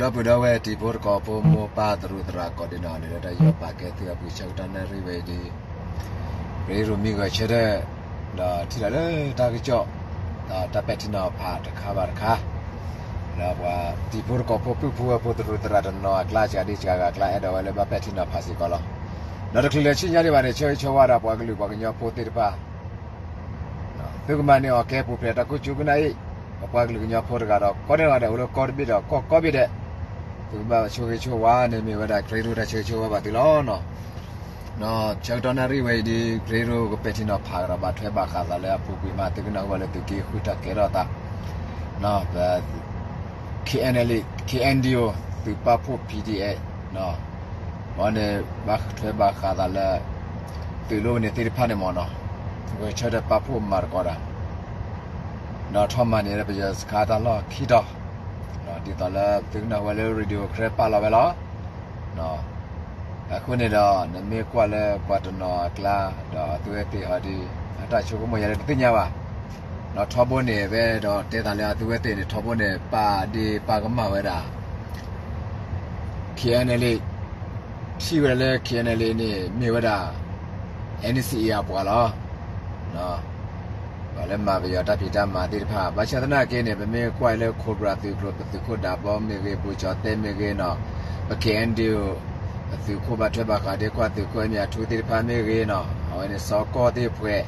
ဒီပုၢ်ဒီဝဲၢ်တံၤဖိသကိးဖိ မိၢ်ပၢ်သရူးသရၣ်ကိးဒံးနီၣ် န့ၣ်လၢတၢ်ယီၤပာ်ကဲသုအပူၤ ဆၢကတီၢ်နၣ်ရံၣ်ဝဲအံၤဒီး ပရ့ရိမံဂဲၤဆၢထၢၣ် ဒီးထံၣ်လီၤလၢတၢ်ကစီၣ် ဒီးတၢ်ပဲာ်ထံနီၤဖးတခါဘၣ်တခါ ဒီးပှၤတံၤဖိသကိးဖိ ပုၢ်ဖိဝဲၢ်ဖိ သရူးသရၣ်တနီၤအကျါ စှၤဒံစှၤဂၤအကျါ အဲၣ်ဒိးဝဲလၢဘၣ်ပဲာ်ထံနီၤဖးစ့ၢ်ကီးလီၤ. ဒီးတချုးလၢဆူညါဒံးဘၣ်န့ၣ် ဆၢဂ့ၤဆၢဝါဒီးပှၤကလုာ်ပှၤကညီဖိသ့ၣ်တဖၣ် သုကမၤန့ၢ်အီၤကဲပူၤဖျဲးတၢ်ခိၣ်ကၠူကနၣ်အံၤ, ပပှၤကလုာ်ကညီဖိတဂၤဒီး ကီဒဲးနီၢ်ဂၤဒဲးအိၣ်လၢကီၢ်တဘ့ၣ်ဒီးကီၢ်ကီၢ်ဘ့ၣ်ဒဲး, သုကဘၣ်ဆိၣ်ဂ့ၤဆိၣ်ဝါန့ၣ် မ့ၢ်ဝဲဒၣ် ပရ့ရိတၢ်ဆိၣ်ဂ့ၤဆိၣ်ဝါဘၣ်သုလီၤ. ဆၢကတီၢ်နၣ်ရံၣ်ဝဲအံၤဒီး ပရ့ရိကပဲာ်ထံနီၤဖးကဒီး ဘၣ်ထွဲဘၣ်ဃးသးလၢအပူၤကွံာ်မး သုကနၢ်ဟူဘၣ်လၢသုးက့ဃုတၢ်ကဲထီၣ်သး ပ K N L A K N D O သုးပာ်ဖှိၣ် P D F န့ၣ် ဘၣ်ထွဲဘၣ်ဃးသးလၢ သုးလိၣ်န့ၣ်သ့ၣ်တဖၣ်န့ၣ်မ့ၢ်နီၣ်, ဂဲၤဆၢထၢၣ်ပာ်ဖှိၣ်မၤသကိးတၢ် ဒီးထီၣ်မၤန့ၢ်လၢပယီၤစခါတၢ်လီၢ်ခံတီၤ, ဒ်သိးလၢသုကနၢ်ဟူဝဲလၢ radio ကရၢပာ်လီၤဝဲလီၤ. အဃိန့ၣ်ဒီး နမ့ၢ်ကွၢ်လၢပှၤတနီၤအကျါ ဒီးအသုဝဲသ့ၣ်ဟီဒီး အတၢ်ဆိကမိၣ်ယၤလၢတသ့ၣ်ညါဘၣ်. ဒီးထီဘိန့ၣ်ဝဲဒီးတဲသးလၢအသုဝဲသ့ၣ်န့ၣ် ထီဘိန့ၣ် ပာ်ဒ့ပာ်ကမၣ်ဝဲဒၣ် K N L A ထံၣ်ဝဲဒၣ်လၢ K N L A န့ၣ် မ့ၢ်ဝဲဒၣ် N C A အပှၤလီၤ. ပှၤလၢမၤပယီၤတၢ်ဖံးတၢ်မၤသ့ၣ်တဖၣ် ဘၣ်ဆၣ်သနာ်က့န့ၣ် ပမ့ၢ်ကွၢ်လၢ Cobra သုးကျိၤ ပသုးခိၣ်ဒးဘီမ့ၢ်ဂ့ၤ ပူၤကၠီၤသဲမ့ၢ်ဂ့ၤနီၣ်, ပ K N D O အသုးခိၣ်ဘၣ်ထွဲဘၣ်ဃးဒ့ခွါသုးခိၣ်အဲၣ်မ့ၢ်အထူသ့ၣ်တဖၣ်မ့ၢ်ဂ့ၤနီၣ်, အဝဲန့ၣ်စီၤကီၢ်သ့ၣ်ဖှဲး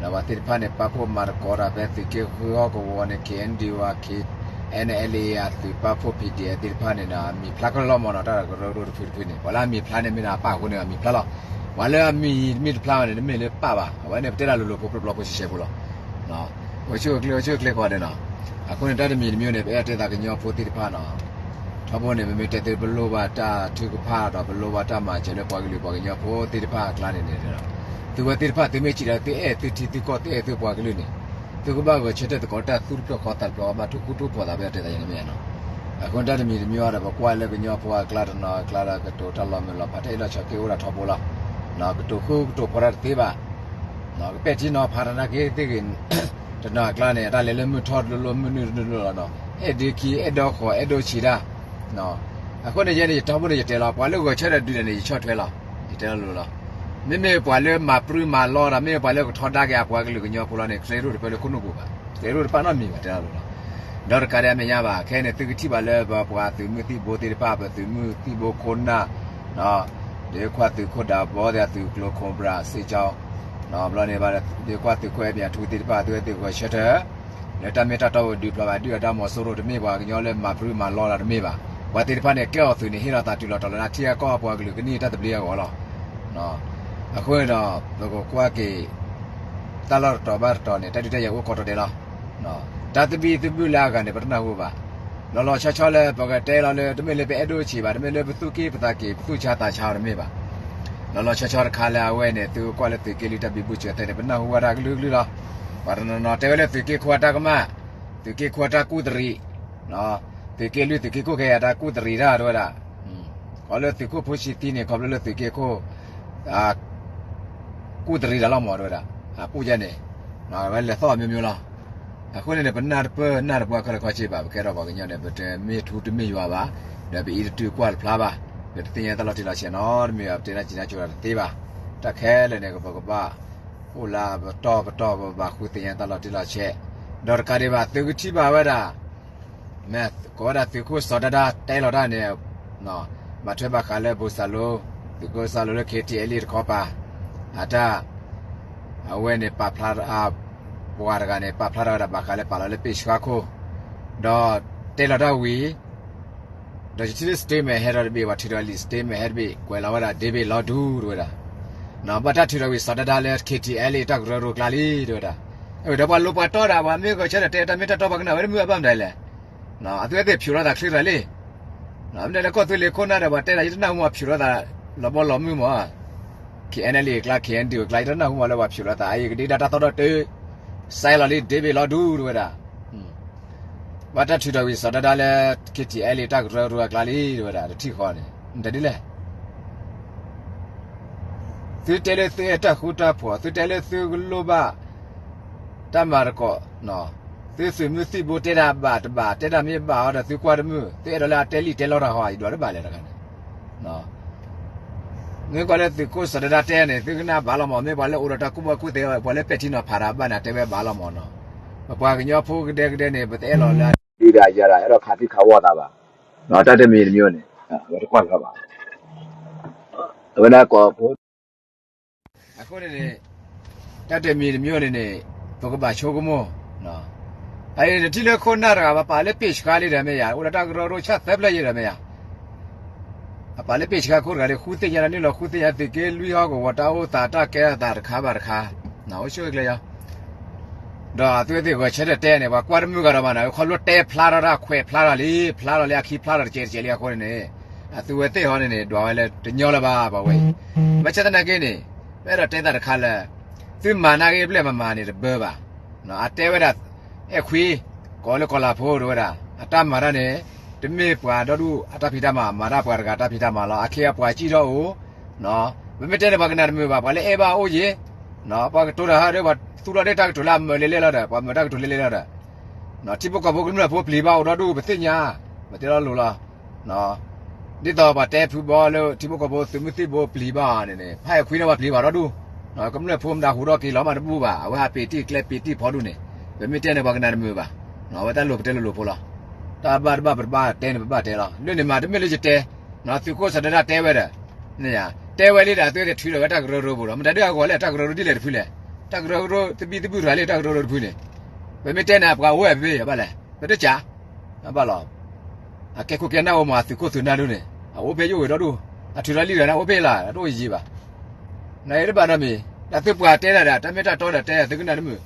ဒီးပှၤသ့ၣ်တဖၣ်န့ၣ် ပာ်ဖှိၣ်မၤသကိးတၢ်ဖဲသုးက့ဃုဟီၣ်ကဝီၤန့ၣ် K N D O အ K N L A အသုးပာ်ဖှိၣ် P D F သ့ၣ်တဖၣ်န့ၣ်ဒီး အမံၤဖျါကလီၤမ့ၢ်နီၣ်, တၢ်ကရၢကရိတဖုတဖုန့ၣ် ပှၤလၢအမံၤဖျါန့ၣ်မ့ၢ်ဒၣ်ပာ်အဃိန့ၣ် အမံၤဖျါလီၤ. ပှၤလၢအမံၤမ့ၢ်တဖျါဘၣ်န့ၣ် တမ့ၢ်လၢပာ်ဘၣ်, အဝဲန့ၣ်ပတဲဒၣ်လိၤလိၤဖိဖျိဖျိဖိရှဲရှဲဖိလီၤ. အိၣ်ဆူၣ်အိၣ်ချ့ အိၣ်ဆူၣ်အိၣ်ချ့ကိးဂၤဒဲးနီၣ်. အဃိန့ၣ် တၢ်တမံၤတမံၤန့ၣ် ပအဲၣ်တဲသးကညီဖိသ့ၣ်တဖၣ်နီၣ်, ထီဘိန့ၣ် ပမ့ၢ်တဲသုပလိၣ်ဘၣ်တၢ်ထုကဖၣ်ဒီး ပလိၣ်ဘၣ်တၢ်မၤစၢၤလၢပှၤကလုာ်ပှၤကညီဖိသ့ၣ်တဖၣ်အကျါန့ၣ်န့ၣ်ဒီး သုဝဲသ့ၣ်တဖၣ် သုမ့ၢ်စံးဒီး သုအဲၣ်သုထံသုကီၢ် သုအဲၣ်သုပှၤကလုာ်န့ၣ် သုကဘၣ်ဂဲၤဆၢထၢၣ်သကိးတၢ်သူၣ်တဖျၢၣ်ဃီသးတဖျၢၣ်ဃီ ဘၣ်ထုကဖၣ်သး ပအဲၣ်တဲသးယဲန့ၣ်မ့ၢ်နီၣ်. အဃိန့ၣ် တၢ်တမံၤတမံၤအံၤဒီး ပကွၢ်လၢကညီဖိအကျါတနီၤအကျါဒီး ကတိၤတၢ်လီၤမုၢ်လီၤဖး တၢ်အ့ၣ်လိာ်ဆိးက့အိၣ်ဒၣ်ထီဘိလီၤ. ကတိၤဃူကတိၤဖိးတၢ်တသ့ဘၣ်. ကပဲာ်ထံနီၤဖးတနာ်က့သ့ၣ်ဂ့ၤ တနီၤအကျါန့ၣ် တၢ်လဲၤလၢမုၢ်ထီၣ်တလိၤလိၤ မုၢ်နုာ်တလိၤလိၤလီၤနီၣ်, အဲၣ်ဒ့ခံ အဲၣ်ဒိးဃီၤ အဲၣ်ဒိးဆံးတၢ်. အဃိန့ၣ် ယဲန့ၣ် ယထီဘိန့ၣ် ယတဲလီၤ ပှၤလၢဂဲၤဆၢထၢၣ်ဒုးတၢ်န့ၣ် ယဆီၣ်ထွဲလီၤ. ယတဲလီၤလိၤလီၤ. မ့မ့ၢ်ပှၤလၢမၤပြူမၤလီတၢ် မ့မ့ၢ်ပှၤလၢကထီဒါက့ၤအပှၤကလုာ်ကညီဖိလီၤန့ၣ် ကရ့ရိၣ်တဖၢလၢခိၣ်နူာ်ပူၤဘၣ်, ကရ့ရိၣ်တပာ်နီတမံၤဘၣ် တဲလီၤလိၤလီၤ. ဒီးတကးဒံးအမဲာ်ညါဘၣ် ခဲအံၤန့ၣ် သုကထံၣ်ဘၣ်လၢပပှၤသုးမုၢ်သံၣ်ဘိသ့ၣ်တဖၣ် ပသုးမုၢ်သံၣ်ဘိခိၣ်နၢ် ဒ့ခွါသုးခိၣ်ဒးဘီသ့ၣ်အသုးကျိၤ Cobra စ့ၣ်ကၠီ ဘျီန့ၣ်ဘၣ် ဒ့ခွါသုးခိၣ်အဲၣ်မ့ၢ်အထူသ့ၣ်တဖၣ် သုဝဲသ့ၣ်ဂဲၤဆၢထၢၣ် လၢတၢ်မ့ၢ်တၢ်တီအိၣ်ဒုးဖျိးဘၣ် ဒုၣ်ဒါမီၤစိရိၤ တမ့ၢ်ပှၤကညီလၢမၤပြူမၤလီတၢ်တမ့ၢ်ဘၣ်. ပှၤသ့ၣ်တဖၣ်န့ၣ် ကဲအီၤသုးန့ၣ် ဟ့ၣ်လီၤသးတုၤလီၤတီၤလၢအထံအကီၢ်အပှၤကလုာ်ကန့ၢ်တၢ်သဘျ့အဂီၢ်လီၤ. အဃိန့ၣ်ဒီး ပကကွၢ်က့ၤ တၢ်လီၢ်တတီၤဘၣ်တတီၤန့ၣ် တၢ်ဒုးတၢ်ယၤအိၣ်ကိးတီၤဒဲးလီၤ. တၢ်သဘံၣ်သဘုၣ်လၢအဂၤန့ၣ် ပတနၢ်ဟူဘၣ်. လီၤလီၤဆီဆီလၢပကတဲလီၤလၢ တမ့ၢ်လၢပအဲၣ်ဒိးဆံးဘၣ်, တမ့ၢ်လၢပသူၣ်က့ၣ်ပသးက့ၤ ပသူၣ်ဆါသးဆါအီၤတမ့ၢ်ဘၣ်. လီၤလီၤဆီဆီတခါလၢအဝဲန့ၣ် သုကွၢ်လၢသုးက့လွံၢ်တၢ်ဘံဘူဆၢၣ်သဲန့ၣ် ပနၢ်ဟူဝဲဒၣ်ကလုာ်ကလုာ်လီၤ. ပှၤတနီၤနီၤတဲဝဲလၢသုးက့ခိၣ်အတၢ်ကမၣ်, သုးက့ခိၣ်အတၢ်ကူၣ်တရံး, သုးက့လွံၢ်သုးက့ခိၣ်ခဲအံၤအတၢ်ကူၣ်တရံးတၢ်တဲဝဲဒၣ်. ခီဖျိလၢသုးခိၣ်ဖိဆံးသံန့ၣ် ခီဖျိလၢသုးက့ခိၣ် ကူၣ်တရံးတၢ်လီၤမၢ်တဲဝဲဒၣ်. အပူၤယဲန့ၣ် ဝဲလဲၤသီၣ်အမျိုးမျိုးလီၤ. အဃိန့ၣ်န့ၣ် ပနၢ်တပၢၢ်နၢ်တပှၢ်ခဲလၢာ်ခဲဆ့ဘၣ်, ပကဲထီၣ်ပှၤကညီန့ၣ် ပတမ့ၢ်ထူတမ့ၢ်ယွၤဘၣ်, ဒီးပအံးတတုၤကွၢ်တဖျါဘၣ်, ပတသ့ၣ်ညါတၢ်လီၤတံၢ်လီၤဆဲးနီတမံၤဘၣ်, ပတဲတၢ်စံးတၢ်ကတိၤတၢ်တသ့ဘၣ်. တၢ်ခဲလၢာ်န့ၣ် ပကဘၣ်အိၣ်လၢပတီၢ်ပတီၢ် ပဘၣ်ဃုသ့ၣ်ညါတၢ်လီၤတံၢ်လီၤဆဲး, ဒီးတကးဒံးဘၣ် သုကထံၣ်ဘၣ်ဝဲဒၣ် မ့ၢ်ကိးဝဲဒၣ်သုးခိၣ်စီၤဒါဒါတဲလီၤတၢ်န့ၣ် ဘၣ်ထွဲဘၣ်ဃးလၢဘိၣ်စၢ်လိ, သုးခိၣ်စီၤလိလၢ K T L A တခီပၤ အတၢ် အဝဲန့ၣ်ပာ်ဖျါ ပှၤတဂၤန့ၣ် ပာ်ဖျါထီၣ်ဝဲဒၣ်ဘၣ်ဃးလၢပာ်လီၤလၢပ့ၣ်ဆှါခိၣ်, ဒီးတဲလီၤတၢ်ဝံၤ ဒီးယထံၣ်လၢ statement ဟဲထီၣ်တဘ့ၣ် ပှၤထုးထီၣ်လံာ် statement ဟဲတဘ့ၣ် ကွဲးလီၤဝဲဒၣ် David လီၤဒူၣ်တဝဲဒၣ်, ဘၣ်တၢ်ထုးထီၣ်ဝံၤစီၤဒါဒါလၢ K T L A တၢ်ကရၢကရိကျါလံတဝဲဒၣ်, ဒီးပှၤလိၤပှၤတီဒၣ် ပှၤမ့ၢ်ဂဲၤဆၢထၢၣ်တဲတၢ်မ့ၢ်တၢ်တီပှၤကနၣ်ဝဲတမုာ်အဘၣ်မတၤလဲၣ်. အသုဝဲသ့ၣ်ဖျိးထီၣ်သးချ့တဂၤလံ. မ့ၢ်လၢကီၢ်သူလ့ၤခိၣ်နၢ်ဒီးပှၤတဲဒၣ် ယတနၢ်ဟူမးဖျိးထီၣ်သး လီၤဘီလီၤမုၢ်မး, K N L A အကျါ K N D O အကျါ ယတနၢ်ဟူမးလၢပှၤဖျိးထီၣ်သး အအံၤကဒ့ဒၣ်တၢ်သီၣ်ဒီတၢၢ် စဲလီၤလံ David လီၤဒူၣ်တဝဲဒၣ်, ဘၣ်တၢ်ထုးထီၣ်ဝံၤစီၤဒါဒါလၢ K T L A တၢ်ကရၢကရိအကျါလံတဝဲဒၣ် တထံၣ်ဃီန့ၣ် တဒ်လဲၣ်. သုတဲလၢသုအဲၣ်တၢ်ဃူတၢ်ဖိး သုတဲလၢသုကလိၣ်ဘၣ် တၢ်မၤသကိး သုသုးမုၢ်သံၣ်ဘိတဲတၢ်ဘၣ်တဘၣ်, တဲတၢ်မ့ၢ်ဘၣ်အီၤဒီး သုကွၢ်တမုာ်, သုအဲၣ်ဒိးလၢအတဲလံာ်တဲလီတၢ်ဟီ ယဒွးတဘၣ်လဲၣ်တဂၤန့ၣ်. မ့ၢ်ကွၢ်လၢသုးခိၣ်စီၤဒဒါတဲန့ၣ် သုကနၣ်ဘၣ်လီၤမး, မ့ၢ်ပှၤလၢအိၣ်ဒီးတၢ်ကူၣ်ဘၣ်ကူၣ်သ့, ပှၤလၢပဲာ်ထံနီၤဖးတၢ်ဘၣ်န့ၣ် တဲဝဲဘၣ်လီၤမးနီၤ. ပပှၤကညီဖိကဒဲကဒဲန့ၣ် ပတအဲၣ်လီၤလၢ ဒုးဒၣ်ယၤဒၣ် အဲၣ်ဒိးခးသံခးဝီသးဘၣ်. တၢ်တမံၤတမံၤန့ၣ် ဝဲတကွၢ်လၢၤဘၣ်. အဝဲဒၣ်ကိးဖိ အဃိန့ၣ်န့ၣ် တၢ်တမံၤတမံၤန့ၣ်န့ၣ် ပကဘၣ်ဆိကမိၣ်, အအံၤနထံၣ်လၢခိၣ်နၢ်တဂၤ ပပာ်လၢပ့ၣ်ဆှါလံဒီးမ့ၢ်ယၤ, အိၣ်ဒီးတၢ်ကရၢကရိဆၣ်သၢဖျၢၣ်ယဲဒီးမ့ၢ်ယၤ, အပာ်လၢပ့ၣ်ဆှါခိၣ်တဂၤလံ ဃုသ့ၣ်ညါဒီး နုာ်လီၤဃုသ့ၣ်ညါ သုးက့လွံၢ်ဟီၣ်ကဝီၤ တၢ်အိၣ်သးတၢ်ကဲထီၣ်သးတခါဘၣ်တခါ, အိၣ်ဆူၣ်အိၣ်ချ့ယီၤ ဒီးအသုဝဲသ့ၣ်ဂဲၤဆၢထၢၣ်တဲန့ၣ် ပှၤကွၢ်တမုာ်ဂၤဒီးမးနီၤ, ခီဖျိတဲဖျါထီၣ်တၢ်ခွဲးဖျါထီၣ်လံ, ဖျါထီၣ်လံ အခံဖျါထီၣ်တကဲးတကဲးလံအဃိန့ၣ်န့ၣ်, အသုဝဲသ့ၣ်ဟီန့ၣ်န့ၣ် ဒွးဝဲလၢတညီလၢၤဘၣ် ပှၤဝဲအံၤ. ဘၣ်ဆၣ်သနာ်က့န့ၣ် ပအဲၣ်ဒိးတဲသးတခါလၢ သုမၤနာ်ဂ့ၤဘျဲၣ်မၤမၤန့ၣ်တဘၢဘၣ်. အတဲဝဲဒၣ် အဲၣ်ခွံ ကိးလၢကီၤလၤဖိတဝဲဒၣ် အတၢ်မၤတၢ်န့ၣ် တမ့ၢ်ပှၤဒီဒူၣ်အတၢ်ဖံးတၢ်မၤ, မၤတၢ်ပှၤတဂၤတၢ်ဖံးတၢ်မၤလီၤ. အခ့အပှၤစံၣ်ထီၣ်အိၣ် ပမ့ၢ်တဲန့ၣ် ပှၤကနၣ်တမုာ်ဘၣ်, ပှၤလၢအဲၣ်ဘၣ်အိၣ်ယံၤ, ပှၤကတိၤတၢ်ဟးဒီး ပှၤသူၣ်ထီၣ်ဒၣ်တၢ်ကတိၤလၢအမုာ်လဲၤလဲၣ်လီၤဒီး ပှၤမုာ်တၢ်ကတိၤလဲၤလဲၣ်လီၤဒီး ထံဖိကီၢ်ဖိကမျၢၢ်ဖိပျံၤဘၣ်အိၣ်ဒီဒူၣ် ပသ့ၣ်ညါ, ပတဲလီၤလိၤလီၤ. ဒ်သိးပှၤတဲဖုဘီလၢထံဖိကီၢ်ဖိသုးမုၢ်သံၣ်ဘိပျံၤဘၣ်န့ၣ်န့ၣ် ဖးအဲၣ်ခွံန့ၣ်ပှၤပျံၤဘၣ်ဒီဒူၣ်, ကမျၢၢ်ဖိမတၤဟူထီၣ်က့ၤလီၤမးတဘူၣ်ဘၣ်, အဝဲဟးပ့ၤတံၢ်ကျဲပ့ၤတံၢ်ဖီဒူၣ်န့ၣ်, ပမ့ၢ်တဲန့ၣ်ပှၤကနၣ်တမုာ်ဘၣ်, အဝဲတၢ်လိၣ်ပတဲလိၤလိၤဖိလီၤ. တၢ်ဘၣ်တဘၣ်ပတဘၣ်တဲန့ၣ် ပဘၣ်တဲလီၤ. လၢန့ၣ်မး တမ့ၢ်လၢယတဲ, သုးခိၣ်စီၤဒဒါတဲဝဲဒီး တဲဝဲလံဒီး အသုဝဲသ့ၣ်ထုးထီၣ်ဝဲတၢ်ကရၢကရိပူၤဒီး မတၤဒုးအဂီၢ်လၢတၢ်ကရၢကရိဒ်လဲၣ်တဖုလဲၣ်, တၢ်ကရၢကရိသဘံၣ်သဘုၣ်တဂၤလၢတၢ်ကရၢကရိတဖုန့ၣ်, ပမ့ၢ်တဲန့ၣ် ပှၤအိၣ်ဝဲဘၣ်ဘၣ်လဲၣ်, ပတကး, ဘၣ်လီၤ. အကဲခိၣ်ကဲနၢ်အိၣ်မး သုးခိၣ်သုးနၢ်ဒိၣ်န့ၣ် အအိၣ်ဖဲယအိၣ်ဝဲဒီဒူၣ်, အထုးထီၣ်လံဒီးန့ၣ် အိၣ်ဖဲလီၤ တအိၣ်ယံၤဘၣ်. နတဘၣ်နီတမံၤ, တၢ်သုပှၤတဲတၢ်ဒီး တၢ်မ့ၢ်တၢ်တီဒီးတဲ သုကနၣ်တမုာ်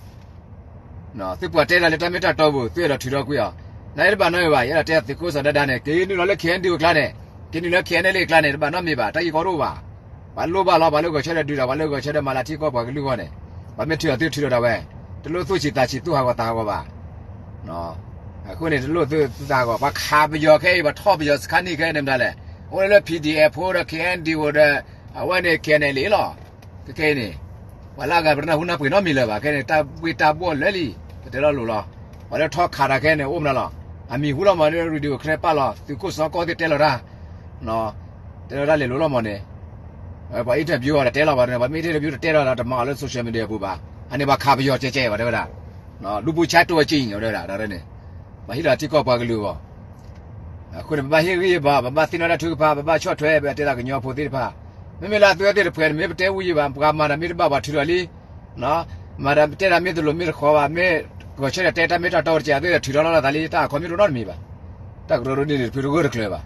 သုပှၤတဲတၢ်လၢတၢ်မ့ၢ်တၢ်တီပူၤ သုအဲၣ်ဒိးထုးထီၣ်ကွံာ်အီၤ, နတဘၣ်နီတမံၤဘၣ်. ယအဲၣ်ဒိးတဲသုးခိၣ်စီၤဒဒါန့ၣ် က့ၤနုာ်လီၤလၢ ခ့ၣ်အဲၣ်ယူၣ် အကျါန့ၣ်, က့ၤနုာ်လီၤလၢ ခ့ၣ်အဲၣ်ယူၣ် အကျါန့ၣ် တဘၣ်နီတမံၤဘၣ်, တၢ်ဂ့ၢ်ကီတအိၣ်ဘၣ်. ပှၤလိၣ်ဘၣ်လီၤ ပှၤလၢဂဲၤဆၢထၢၣ်ဒုးဒီး ပှၤလၢဂဲၤဆၢထၢၣ်မၤလၤထံကီၢ်ပှၤကလုာ်အဂီၢ်န့ၣ်, ပှၤမ့ၢ်ထုးထီၣ်သုထုးထီၣ်ဒၣ်ဝဲ, တလိၣ်သူၣ်ဆံးသးဆံး သူၣ်ဟးဂီၤသးဟးဂီၤဘၣ်. အဃိန့ၣ် တလိၣ်သူၣ်ဟးဂီၤ, ပှၤခးပယီၤခဲအံၤ ပှၤထီၣ်ပယီၤစခါန့ၣ်ခဲအံၤန့ၣ်မတၤလဲၣ်, အိၣ်လၢ ပီၣ်ဒီအ့ၣ်ဖိဒီး ခ့ၣ်အဲၣ်ယူၣ်ဒီး အဝဲန့ၣ် ခ့ၣ်အဲၣ်ယူၣ်လီၤ. ခဲခဲအံၤန့ၣ် ပှၤလၢအဂၤပတနၢ်ဟူနၢ်ပှ့ၤနီတမံၤလၢၤဘၣ်, ခဲန့ၣ် တၢ်ဘှ့ၣ်တၢ်ဘှီၣ်လၢာ်လံ, ပတဲလီၤလိၤလီၤ. ပှၤလၢထီၣ်ခးတၢ်ခဲန့ၣ် အိၣ်မနုၤလီၤ, အမံၤဟူလီၤမး radio ခဲပာ်လီၤ, သုးခိၣ်စီၤကီၢ်သ့ၣ်တဲလီၤတၢ်, တဲလီၤတၢ်လဲၤလိၤလီၤမးန့ၣ်, ပှၤ interview အီၤဒီးတဲလီၤဘၣ်န့ၣ်, ပှၤမ့ၢ် interview တတဲလီၤဒီး တမၤအီၤလၢ social media ပူၤဘၣ်. အန့ၣ်ပှၤခးပယီၤကဲကဲဘၣ်တဲဝဲဒၣ်, လူပူၤဆါတိၤအကံၣ်ဝဲဒၣ်ဒ်န့ၣ်, ပှၤဟ့ၣ်လီၤထံကီၢ်ပှၤကလုာ်အဂီၢ် အဃိန့ၣ် ပဘၣ်ဟ့ၣ်ဂံၢ်ဟ့ၣ်ဘါ, ပဘၣ်သ့ၣ်နီၣ်တၢ်ထုကဖၣ်, ပဘၣ်ဆီၣ်ထွဲ ပတဲသးကညီဖိသ့ၣ်တဖၣ်, မ့မ့ၢ်လၢအသုဝဲသ့ၣ်တဖုန့ၣ် မ့ၢ်ပတဲဝံၤယံၤဘၣ်, ပှၤမၤတၢ်မ့ၢ်တဘၣ်ပှၤထုးထီၣ်လံ, မၤတၢ်တဲတၢ်မ့ၢ်တလိၤမ့ၢ်တဃီဘၣ်, မ့ၢ်ဂဲၤဆၢထၢၣ်တဲတၢ်မ့ၢ်တၢ်တီတက့ၢ် အသုဝဲသ့ၣ်ထုးထီၣ်လီၤသးလံ, တၢ်အခီမ့ၢ်တအိၣ်နီတမံၤဘၣ်. တၢ်ကရၢကရိဒ်န့ၣ်တဖုတဂၢၢ်တကျၢၤဘၣ်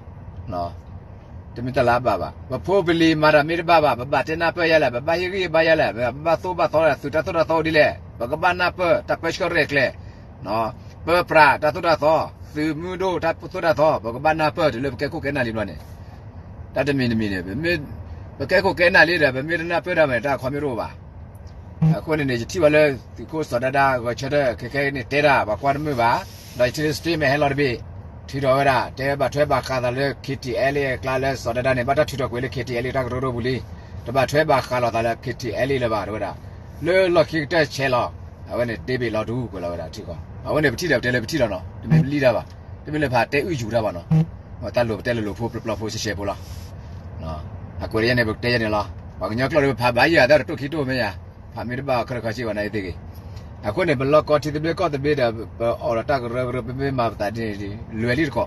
တမ့ၢ်တၢ်လၢအဘၣ်ဘၣ်. ပဖိပလံၤမၤတၢ်မ့ၢ်တဘၣ်ဘၣ်, ပဘၣ်တဲနၢ်ပၢၢ်ယါလဲၣ်, ပဘၣ်ဟ့ၣ်ဂံၢ်ဟ့ၣ်ဘါယါလဲၣ်, ပဘၣ်သိၣ်ဘၣ်သီလဲၣ်, သုးတၢ်သိၣ်တၢ်သီအိၣ်ဒ်လဲၣ်, ပကဘၣ်နၢ်ပၢၢ်တၢ်ပၢဆှၢရဲၣ်ကျဲၤ, ပၢပြးတၢ်သိၣ်တၢ်သီ, သုးမုၢ်ဒိၣ်တၢ်သိၣ်တၢ်သီ, ပကဘၣ်နၢ်ပၢၢ်တုၤလၢပကဲခိၣ်ကဲနၢ်လံဘျီန့ၣ်, တၢ်တမံၤတမံၤန့ၣ် ပကဲခိၣ်ကဲနၢ်လံဒီး ပမ့ၢ်တနၢ်ပၢၢ်ဒၣ်မး တၢ်အခီမ့ၢ်တအိၣ်ဘၣ်. အဃိန့ၣ်န့ၣ် ယထံၣ်ဘၣ်လၢ သုးခိၣ်စီၤဒဒါဂဲၤဆၢထၢၣ် ခဲခဲအံၤန့ၣ်တဲတၢ် ပှၤကွၢ်တမုာ်ဘၣ်, ဒီးယထံၣ်လၢ statement ဟဲလီၤတဘ့ၣ်, ထုးထီၣ်ဝဲဒၣ် တဲဘၣ်ထွဲဘၣ်ဃးသးလၢ ခ့ၣ်ထံၣ်အဲလ်အ့ အကျါလၢစီၤဒဒါန့ၣ် ဘၣ်တၢ်ထုးထီၣ်ကွံာ်လၢ ခ့ၣ်ထံၣ်အဲလ်အ့ တၢ်ကရၢကရိပူၤလံ, တဘၣ်ထွဲဘၣ်ဃးလိာ်သးလၢ ခ့ၣ်ထံၣ်အဲလ်အ့ လၢၤဘၣ် တဲဝဲဒၣ်, လၢလီၢ်ခံကတၢၢ်ဆဲးလီၤ, အဝဲန့ၣ် David လီၤတူၢ်ကွဲးလီၤဝဲဒၣ်ထံကီၢ်, အဝဲန့ၣ်ပထံၣ်ဒီးပတဲလၢပထံၣ်လီၤနီၤ, တမ့ၢ်ပလံၣ်တၢ်ဘၣ်, တမ့ၢ်လၢပဟးတဲအုၣ်ယူၤတၢ်ဘၣ်နီၤ, တၢ်လိၣ်ပတဲလိၤလိၤဖိ ပျီပျီဖိဆှဲဆှဲဖိလီၤ. အကွဲးတယဲၢ်န့ၣ် ပကတဲယဲၢ်န့ၣ်လီၤ, ပှၤကညီကျိာ်လၢပဖးဘၣ်ယၤ တၢ်တတိၢ်ခံတိၢ်မ့ၢ်ယၤ, ဖးမ့ၢ်တဘၣ်ခရၢခီဆ့ဝဲနၤအံၤသ့ၣ်ဂ့ၤ, အဃိန့ၣ် ပလီၢ်ကီထံသဘျ့ကီၢ်သဘျ့ဒီး ပအိၣ်ဒီးတၢ်ကရၢကရိ ပမ့ၢ်မၤပသးဒ်န့ၣ် လွဲၤလံတခီ,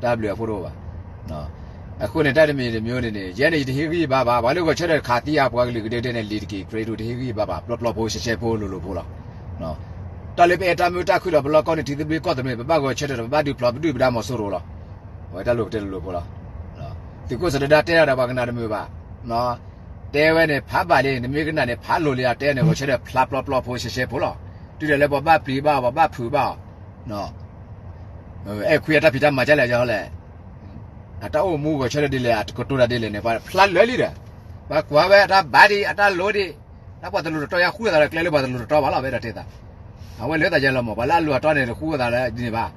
တၢ်ဘျုးအဖိတအိၣ်ဘၣ်. အဃိန့ၣ် တၢ်တမံၤတမံၤန့ၣ်န့ၣ် ယဲန့ၣ် ယတဟ့ၣ်ဂံၢ်ဘါဘၣ်, ပှၤလၢဂဲၤဆၢထၢၣ်ခးသံအပှၤကလုာ်ကဒဲကဒဲန့ၣ် လံၤတက့ၤ ကြၢးဒိၣ် တဟ့ၣ်ဂံၢ်ဘါဘၣ်, ပျီပျီဖိဆှဲဆှဲဖိလိၤလိၤဖိလီၤ. တၢ်လၢပအဲၣ်တၢ်မုာ်တၢ်ခုၣ်ဒီး ပလီၢ်ကီန့ၣ် ထံသဘျ့ကီၢ်သဘျ့ ပဘၣ်ဂဲၤဆၢထၢၣ်ဒီး ပဘၣ်ဒုးဖျိးပဒုၣ်ပဒါမီၤစိရိၤလီၤ. အဝဲတၢ်လိၣ်ပတဲလိၤလိၤဖိလီၤ. သုးခိၣ်စီၤဒဒါတဲဒၣ်ဒီး ပှၤကနၣ်တမုာ်ဘၣ်, တဲဝဲန့ၣ် ဖးဘၣ်လံ, နမ့ၢ်ကနၣ်န့ၣ် ဖးလိၤလံ, အတဲန့ၣ် ဂဲၤဆၢထၢၣ်ဖျါပျီပျီဖိဆှဲဆှဲဖိလီၤ. တုၤဒၣ်လၢပှၤဘၣ်ပျံၤဘၣ်အီၤ ပှၤဘၣ်ဖုးဘၣ်အီၤ အဲၣ်ခွံအတၢ်ဖံးတၢ်မၤကလဲၣ်လဲၣ်, အတၢ်အိၣ်မူဂဲၤဆၢထၢၣ်ဒ်လဲၣ် အတကတိၤတၢ်ဒ်လဲၣ်န့ၣ် ပှၤဖျါလၢာ်လံဒီး, ပှၤကွၢ်ဝဲအတၢ်ဘၣ်ဒံး အတၢ်လိၤဒံး, တၢ်ပှၤတလိၤတတီယါဃူသးလၢကျဲလၢပှၤတလိၤတတီဘၣ်လီၤ ပအဲၣ်ဒိးတဲသး, အဝဲလၢသးယဲလီၤမး ပှၤလၢအလိၤအတီန့ၣ် တဃူသးလၢဒ်န့ၣ်ဘၣ်.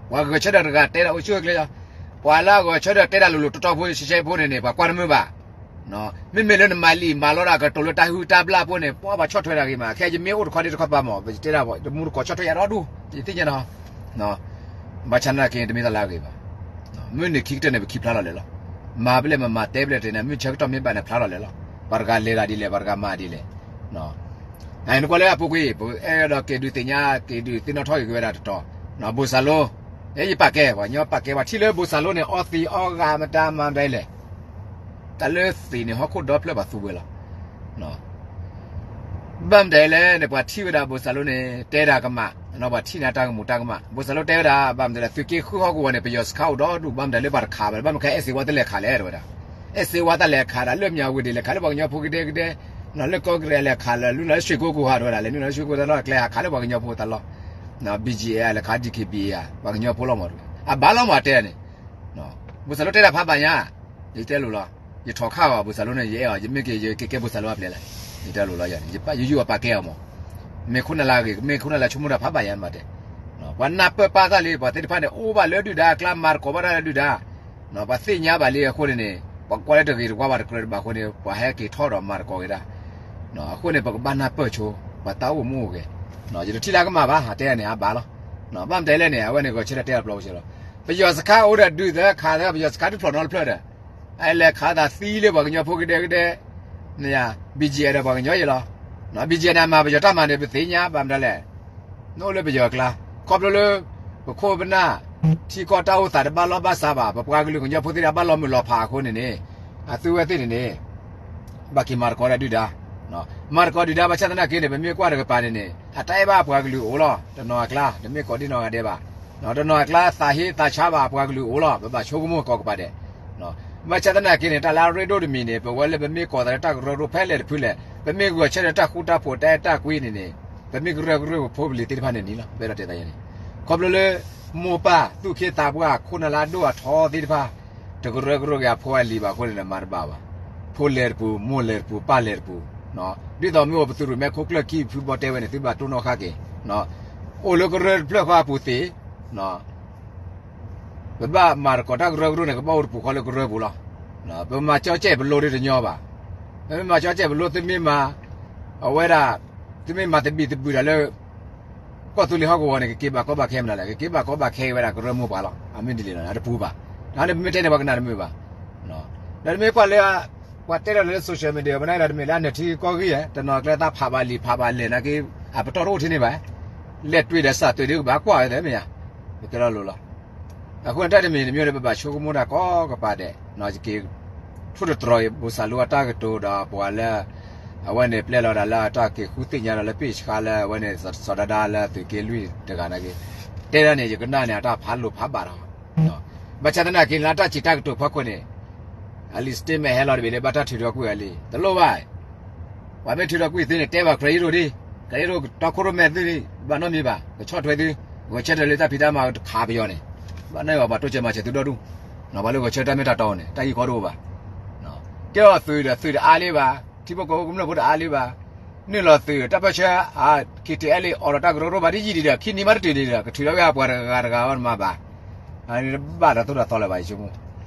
ပှၤဂဲၤဆၢထၢၣ်တဂၤတဲဒၣ်အိၣ်ဆူၣ်အိၣ်ချ့လီၤ, ပှၤလၢအဂဲၤဆၢထၢၣ်တဲဒၣ်အိၣ်ဆူၣ်အိၣ်ချ့ တၢ်လိၤလိၤတတီဖိဆှဲဆှဲဖိန့ၣ်န့ၣ် ပှၤကွၢ်တမုာ်ဘၣ်. မ့မ့ၢ်လၢနမၤလံာ်မၤလီတၢ်ကတိၤလၢတၢ်ဟုၣ်တၢ်ဘျၣ်ဖိန့ၣ် ပှၤဘၣ်ဆီၣ်ထွဲတၢ်ဂ့ၤမး, ခဲယမ့ၢ်အိၣ်တခီဒ်တခီပၤမး ပတဲဒၣ် တမူတကိးဆီၣ်ထွဲယၤဒီဒူၣ် ယသ့ၣ်ညါနီၤ, ဘၣ်ဆၣ်သနာ်က့န့ၣ် တမ့ၢ်တၢ်လၢအဂ့ၤဘၣ်. မုၢ်နံၤခံကတၢၢ်န့ၣ် ပခံဖျါလီၤလဲာ်လီၤ. မၤပလဲၣ်မမၤ တဲပလဲၣ်တဲန့ၣ် မုၢ်ဆၢကတီၢ်မ့ၢ်ဘၣ်န့ၣ် ဖျါလီၤလဲာ်လီၤ. ပှၤတဂၤလဲၤဒၣ်ဒ်လဲၣ် ပှၤတဂၤမၤဒ်လဲၣ်. နကွၢ်လၢအပူၤကွံာ် ပအဲၣ်ဒိးက့ၤဒုးသ့ၣ်ညါ က့ၤဒုးသ့ၣ်နီၣ်ထီၣ်က့ၤက့ၤဝဲဒၣ်တတီၤ, ဘိၣ်စၢ်လိ, ယပာ်ကဲ ပှၤကညီပာ်ကဲ ပှၤထံၣ်လၢဘိၣ်စၢ်လိန့ၣ် အီသံးအီဂၤမတၤမၤမတၤလဲၣ်. တၢ်လၢသ့ၣ်န့ၣ် ဟီၣ်ခိၣ်ဒီဖျၢၣ်ပှၤသူဝဲလီၤ. ဘၣ်မတၤလဲၣ်န့ၣ် ပှၤထံၣ်ဝဲဒၣ်ဘိၣ်စၢ်လိန့ၣ် တဲဒၣ်ကမၣ်, ပှၤထံၣ်န့ၢ်တၢ်ကမူးတၢ်ကမၣ်. ဘိၣ်စၢ်လိတဲဝဲဒၣ် ဘၣ်မတၤလဲၣ် သုးက့ဃုဟီၣ်ကဝီၤန့ၣ် ပယီၤစခါအိၣ်ဒီဒူၣ် ဘၣ်မတၤလၢပှၤတခးဘၣ်, ဘၣ်မနုၤခဲအဲၣ်စ့ဝါတလဲၤခးလဲၣ် တဲဝဲဒၣ်. အဲၣ်စ့ဝါတလဲၤခးဒၣ် လၢမၠးဝတံၤလဲၤခး လၢပှၤကညီဖိကဒဲကဒဲ, လၢကီၢ်ကရ့ၣ်လဲၤခးလၢ လုၢ်လီၤလၢရွှ့ၣ်ကိကိးဟး တဲဝဲဒၣ် လဲၤလုၢ်လီၤလၢရွှ့ၣ်ကိတၢ်လီၢ်ကျဲ ဟးခးလၢပှၤကညီဖိတၢ်လီၢ်, BGF လဲၤခး DKBA ပှၤကညီဖိလီၤမး အဘၣ်လီၤမးတဲန့ၣ်. ဘိၣ်စၢ်လိတဲဒၣ်ဖးဘၣ်ညါ, ယတဲလိၤလီၤ, ယထီၣ်ခါအီၤ ဘိၣ်စၢ်လိန့ၣ် ယအဲၣ်အီၤ ယမ့ၢ်က့ၤ ယကကဲဘိၣ်စၢ်လိအပျဲၢ်လဲၣ်, ယတဲလိၤလီၤယၤန့ၣ် ယယူၢ်အီၤပာ်ကဲအီၤမး, မ့ၢ်ခိၣ်နၢ်လၢအဂ့ၤ မ့ၢ်ခိၣ်နၢ်လၢအဆိကမိၣ်တၢ်ဖးဘၣ်ညါ နမၤတဲ, ပှၤနၢ်ပၢၢ်ပာ်တၢ်လံ ပှၤသ့ၣ်တဖၣ်န့ၣ် အိၣ်ဘၣ်လၢဒုၣ်ဒါအကျါ မၤသကိးဘၣ်တၢ်လၢဒုၣ်ဒါ ပှၤသ့ၣ်ညါဘၣ်လံအဃိန့ၣ်န့ၣ် ပှၤကွၢ်လၢတဂ့ၤတဝါဘၣ်တကြၢးတဘၣ်အဃိန့ၣ် ပှၤဟဲက့ၤထီၣ်ဒီးမၤသကိးက့ၤတၢ်, အဃိန့ၣ် ပကဘၣ်နၢ်ပၢၢ်ဆိ ပှၤတၢ်အိၣ်မူအိၣ်ဂဲၤ, ယတထံၣ်လၢကမၣ်ဘၣ် တဲန့ၣ် အဘၣ်လီၤ. ဘၣ်မတၤလဲၣ်န့ၣ် အဝဲန့ၣ် ဂဲၤဆၢထၢၣ်တဲအပျီပဆဲးလီၤ. ပယီၤစခါအိၣ်ဒီးဒုးသၢခးသၢ ပယီၤစခါတဖျၢၣ်နီတဖျၢၣ်ဒီး အလဲၤခးသးသံလၢပှၤကညီဖိကဒဲကဒဲ, န့ၣ် BGF ဒီးပှၤကညီယဲလီၤ. BGF န့ၣ် အမၤပယီၤတၢ်မၤန့ၣ် ပသ့ၣ်ညါဘၣ်မတၤလဲၣ် နအိၣ်လၢပယီၤအကျါ, ခီဖျိလၢ ပခိၣ်ပနၢ် ထံကီၢ်တၢ်အိၣ်သးတဘၣ်လီၢ်ဘၣ်စးဘၣ် ပပှၤကလုာ်ကညီဖိသ့ၣ်တဖၣ်ဘၣ်လီၤမုၢ်လီၤဖးအဃိန့ၣ်န့ၣ်, အသုဝဲသ့ၣ်န့ၣ်န့ၣ် ဘၣ်က့ၤမၤသကိးတၢ်ဒုၣ်ဒါ, မၤသကိးဒုၣ်ဒါဘၣ်ဆၣ်သနာ်က့န့ၣ် ပမ့ၢ်ကွၢ်တကပၤန့ၣ်န့ၣ် အတၢ်အဲၣ်ဘၣ်ပှၤကလုာ်အိၣ်လီၤ တနီၤအကျါ တမ့ၢ်ကိးဒံနီၢ်ဂၤဒဲးဘၣ်, တနီၤအကျါသးဟ့သးဆါဘၣ်ပှၤကလုာ်အိၣ်လီၤ ပဘၣ်ဆိကမိၣ်ကိးကပၤဒဲး ဘၣ်ဆၣ်သနာ်က့န့ၣ် တၢ်လၢအရ့ဒိၣ်တမံၤန့ၣ် ပဝဲလၢပမ့ၢ်ကိးသးလၢတၢ်ကရၢကရိဖဲလဲၣ်တဖုလဲၣ် ပမ့ၢ်ဂဲၤဆၢထၢၣ်တၢ်ဃူတၢ်ဖိးတၢ်အဲၣ်တၢ်ကွံန့ၣ်န့ၣ် ပမ့ၢ်ကရၢကရိပဖိပလံၤသ့ၣ်တဖၣ်န့ၣ်န့ၣ်လီၤ ပအဲၣ်ဒိးတဲသးယဲန့ၣ်, ခီဖျိလၢ မိၢ်ပၢ်သူၣ်က့သးပှၢ် ခိၣ်နၢ်လၢအဒိၣ်အထီသ့ၣ်တဖၣ် တကရၢကရိက့ၤအဖိအလံၤဘၣ်အဃိန့ၣ် မၤတဘၣ်ဘၣ်, ဖိလဲၤတပူၤ မိၢ်လဲၤတပူၤ ပၢ်လဲၤတပူၤ, ဒ်သိးမ့ၢ်အိၣ်ပသုးရိၣ်မဲခိၣ်ကျၢၢ်ခံဖုဘီတဲဝဲန့ၣ် သုဘၣ်တိၢ်နီၣ်ဃာ်က့ၤ, အိၣ်လၢကရၢတဖျၢၣ်ဃီအပူၤသ့ ပဘၣ်မၤသကိးတၢ်ကရၢကရိန့ၣ် ကဘၣ်အိၣ်တပူၤဃီလၢကရၢပူၤလီၤ. ပမၤကၠီကဲၣ်ပလိဒ်တညီဘၣ်. ပမ့ၢ်မၤကၠီကဲၣ်ပလိ သုမ့ၢ်မၤ အဝဲဒၣ် သုမ့ၢ်မၤသဘံၣ်သဘုၣ်ဒီးလၢ ကီၢ်သူလ့ၤဟီၣ်ကဝီၤန့ၣ် ကက့ၤဘၣ်ကီဘၣ်ခဲမနုၤလဲၣ် ကက့ၤဘၣ်ကီဘၣ်ခဲဝဲဒၣ်ကရၢမိၢ်ပှၢ်လီၤ. အမ့ၢ်ဒ်လဲၣ်လီၤ အတပူၤဘၣ်. တၢ်န့ၣ် ပမ့ၢ်တဲန့ၣ် ပှၤကနၣ်တမုာ်ဘၣ်. ဒီးတမ့ၢ်ကွၢ်လၢ ပှၤတဲလီၤလၢ social media ပနၢ်ဒီးတမ့ၢ်လၢအနၢၤထံကီၢ်ဂံၢ်ဧါ တနီၤကျဲသးဖးဘၣ်လံာ်ဖးဘၣ်လဲၣ်နာ်က့ အပတီၢ်တအိၣ်ထဲန့ၣ်ဘၣ်. လဲၤတွံၢ်ဒီးစးတွံၢ်ဒ်ကဘၣ်ကွၢ်ဝဲသ့ၣ်မ့ၢ်ဧါ. ပတဲလီၤလိၤလီၤ. အဃိန့ၣ် တၢ်တမံၤတမံၤန့ၣ် ပဘၣ်ဆိကမိၣ်တၢ်ကိးကပၤဒဲး က့ၤ ထိၣ်တတြီၤအံၤ ဘိၣ်စၢ်လိအတၢ်ကတိၤဒီးပှၤလၢ အဝဲန့ၣ်ပျဲလီၤဒၣ်လၢအတၢ်က့ၤဃုသ့ၣ်ညါဒီးလၢပ့ၢ်ဆှါလၢအဝဲန့ၣ် စီၤဒၤဒၤလၢသုးက့လွံၢ်တဂၤနာ်က့ တဲဒၣ်န့ၣ် ယကနၣ်န့ၣ် အတၢ်ဖးလိာ်ဖးဘၣ်ဒီး ဘၣ်ဆၣ်သနာ်က့န့ၣ် လၢအတၢ်စံးတၢ်ကတိၤဖီခိၣ်န့ၣ် အလံာ် statement ဟဲလီၤတဘ့ၣ်လၢဘၣ်တၢ်ထုးထီၣ်ကွံာ်အလံာ် တလိၣ်ဘၣ် ပှၤမ့ၢ်ထုးထီၣ်ကွံာ်သုန့ၣ် တဲဘၣ် ကြၢးယိၣ်ဒံး ကြၢးယိၣ်တီခိၣ်ရိၣ်မဲာ်သုန့ၣ် ဘၣ်နီတမံၤဘၣ် ကဆီၣ်ထွဲသု ဂဲၤဆၢထၢၣ်လၢတၢ်ဖံးတၢ်မၤတခးပယီၤန့ၣ် ဘၣ်နီၢ်ဘၣ် ပှၤတိစၢၤမၤစၢၤသုဒီဒူၣ် ပှၤလၢဂဲၤဆၢထၢၣ်တၢ်မ့ၢ်တၢ်တီန့ၣ် တၢ်ဂ့ၢ်ကီတအိၣ်ဘၣ် ကဲအီၤသုးဒီးသုးတအါလံဘၣ် ထံဖိကီၢ်ဖိကမျၢၢ်ဖိတအါလံဘၣ် နုာ်လီၤသုးတၢ်ပၢဆှၢ KTLA အီၤဒီးတၢ်ကရၢကရိဘၣ်ဒ်ယံာ်ဒံးဒီး ခံနံၤမးတတုၤဒံးဒီး ကထုးထီၣ်ဝဲပှၤတဂၤတဂၤအီၤနမၤဘၣ် အန့ၣ်ဘၣ်တၢ်သိၣ်တၢ်သီလၢၤဘၣ် ယဆိကမိၣ်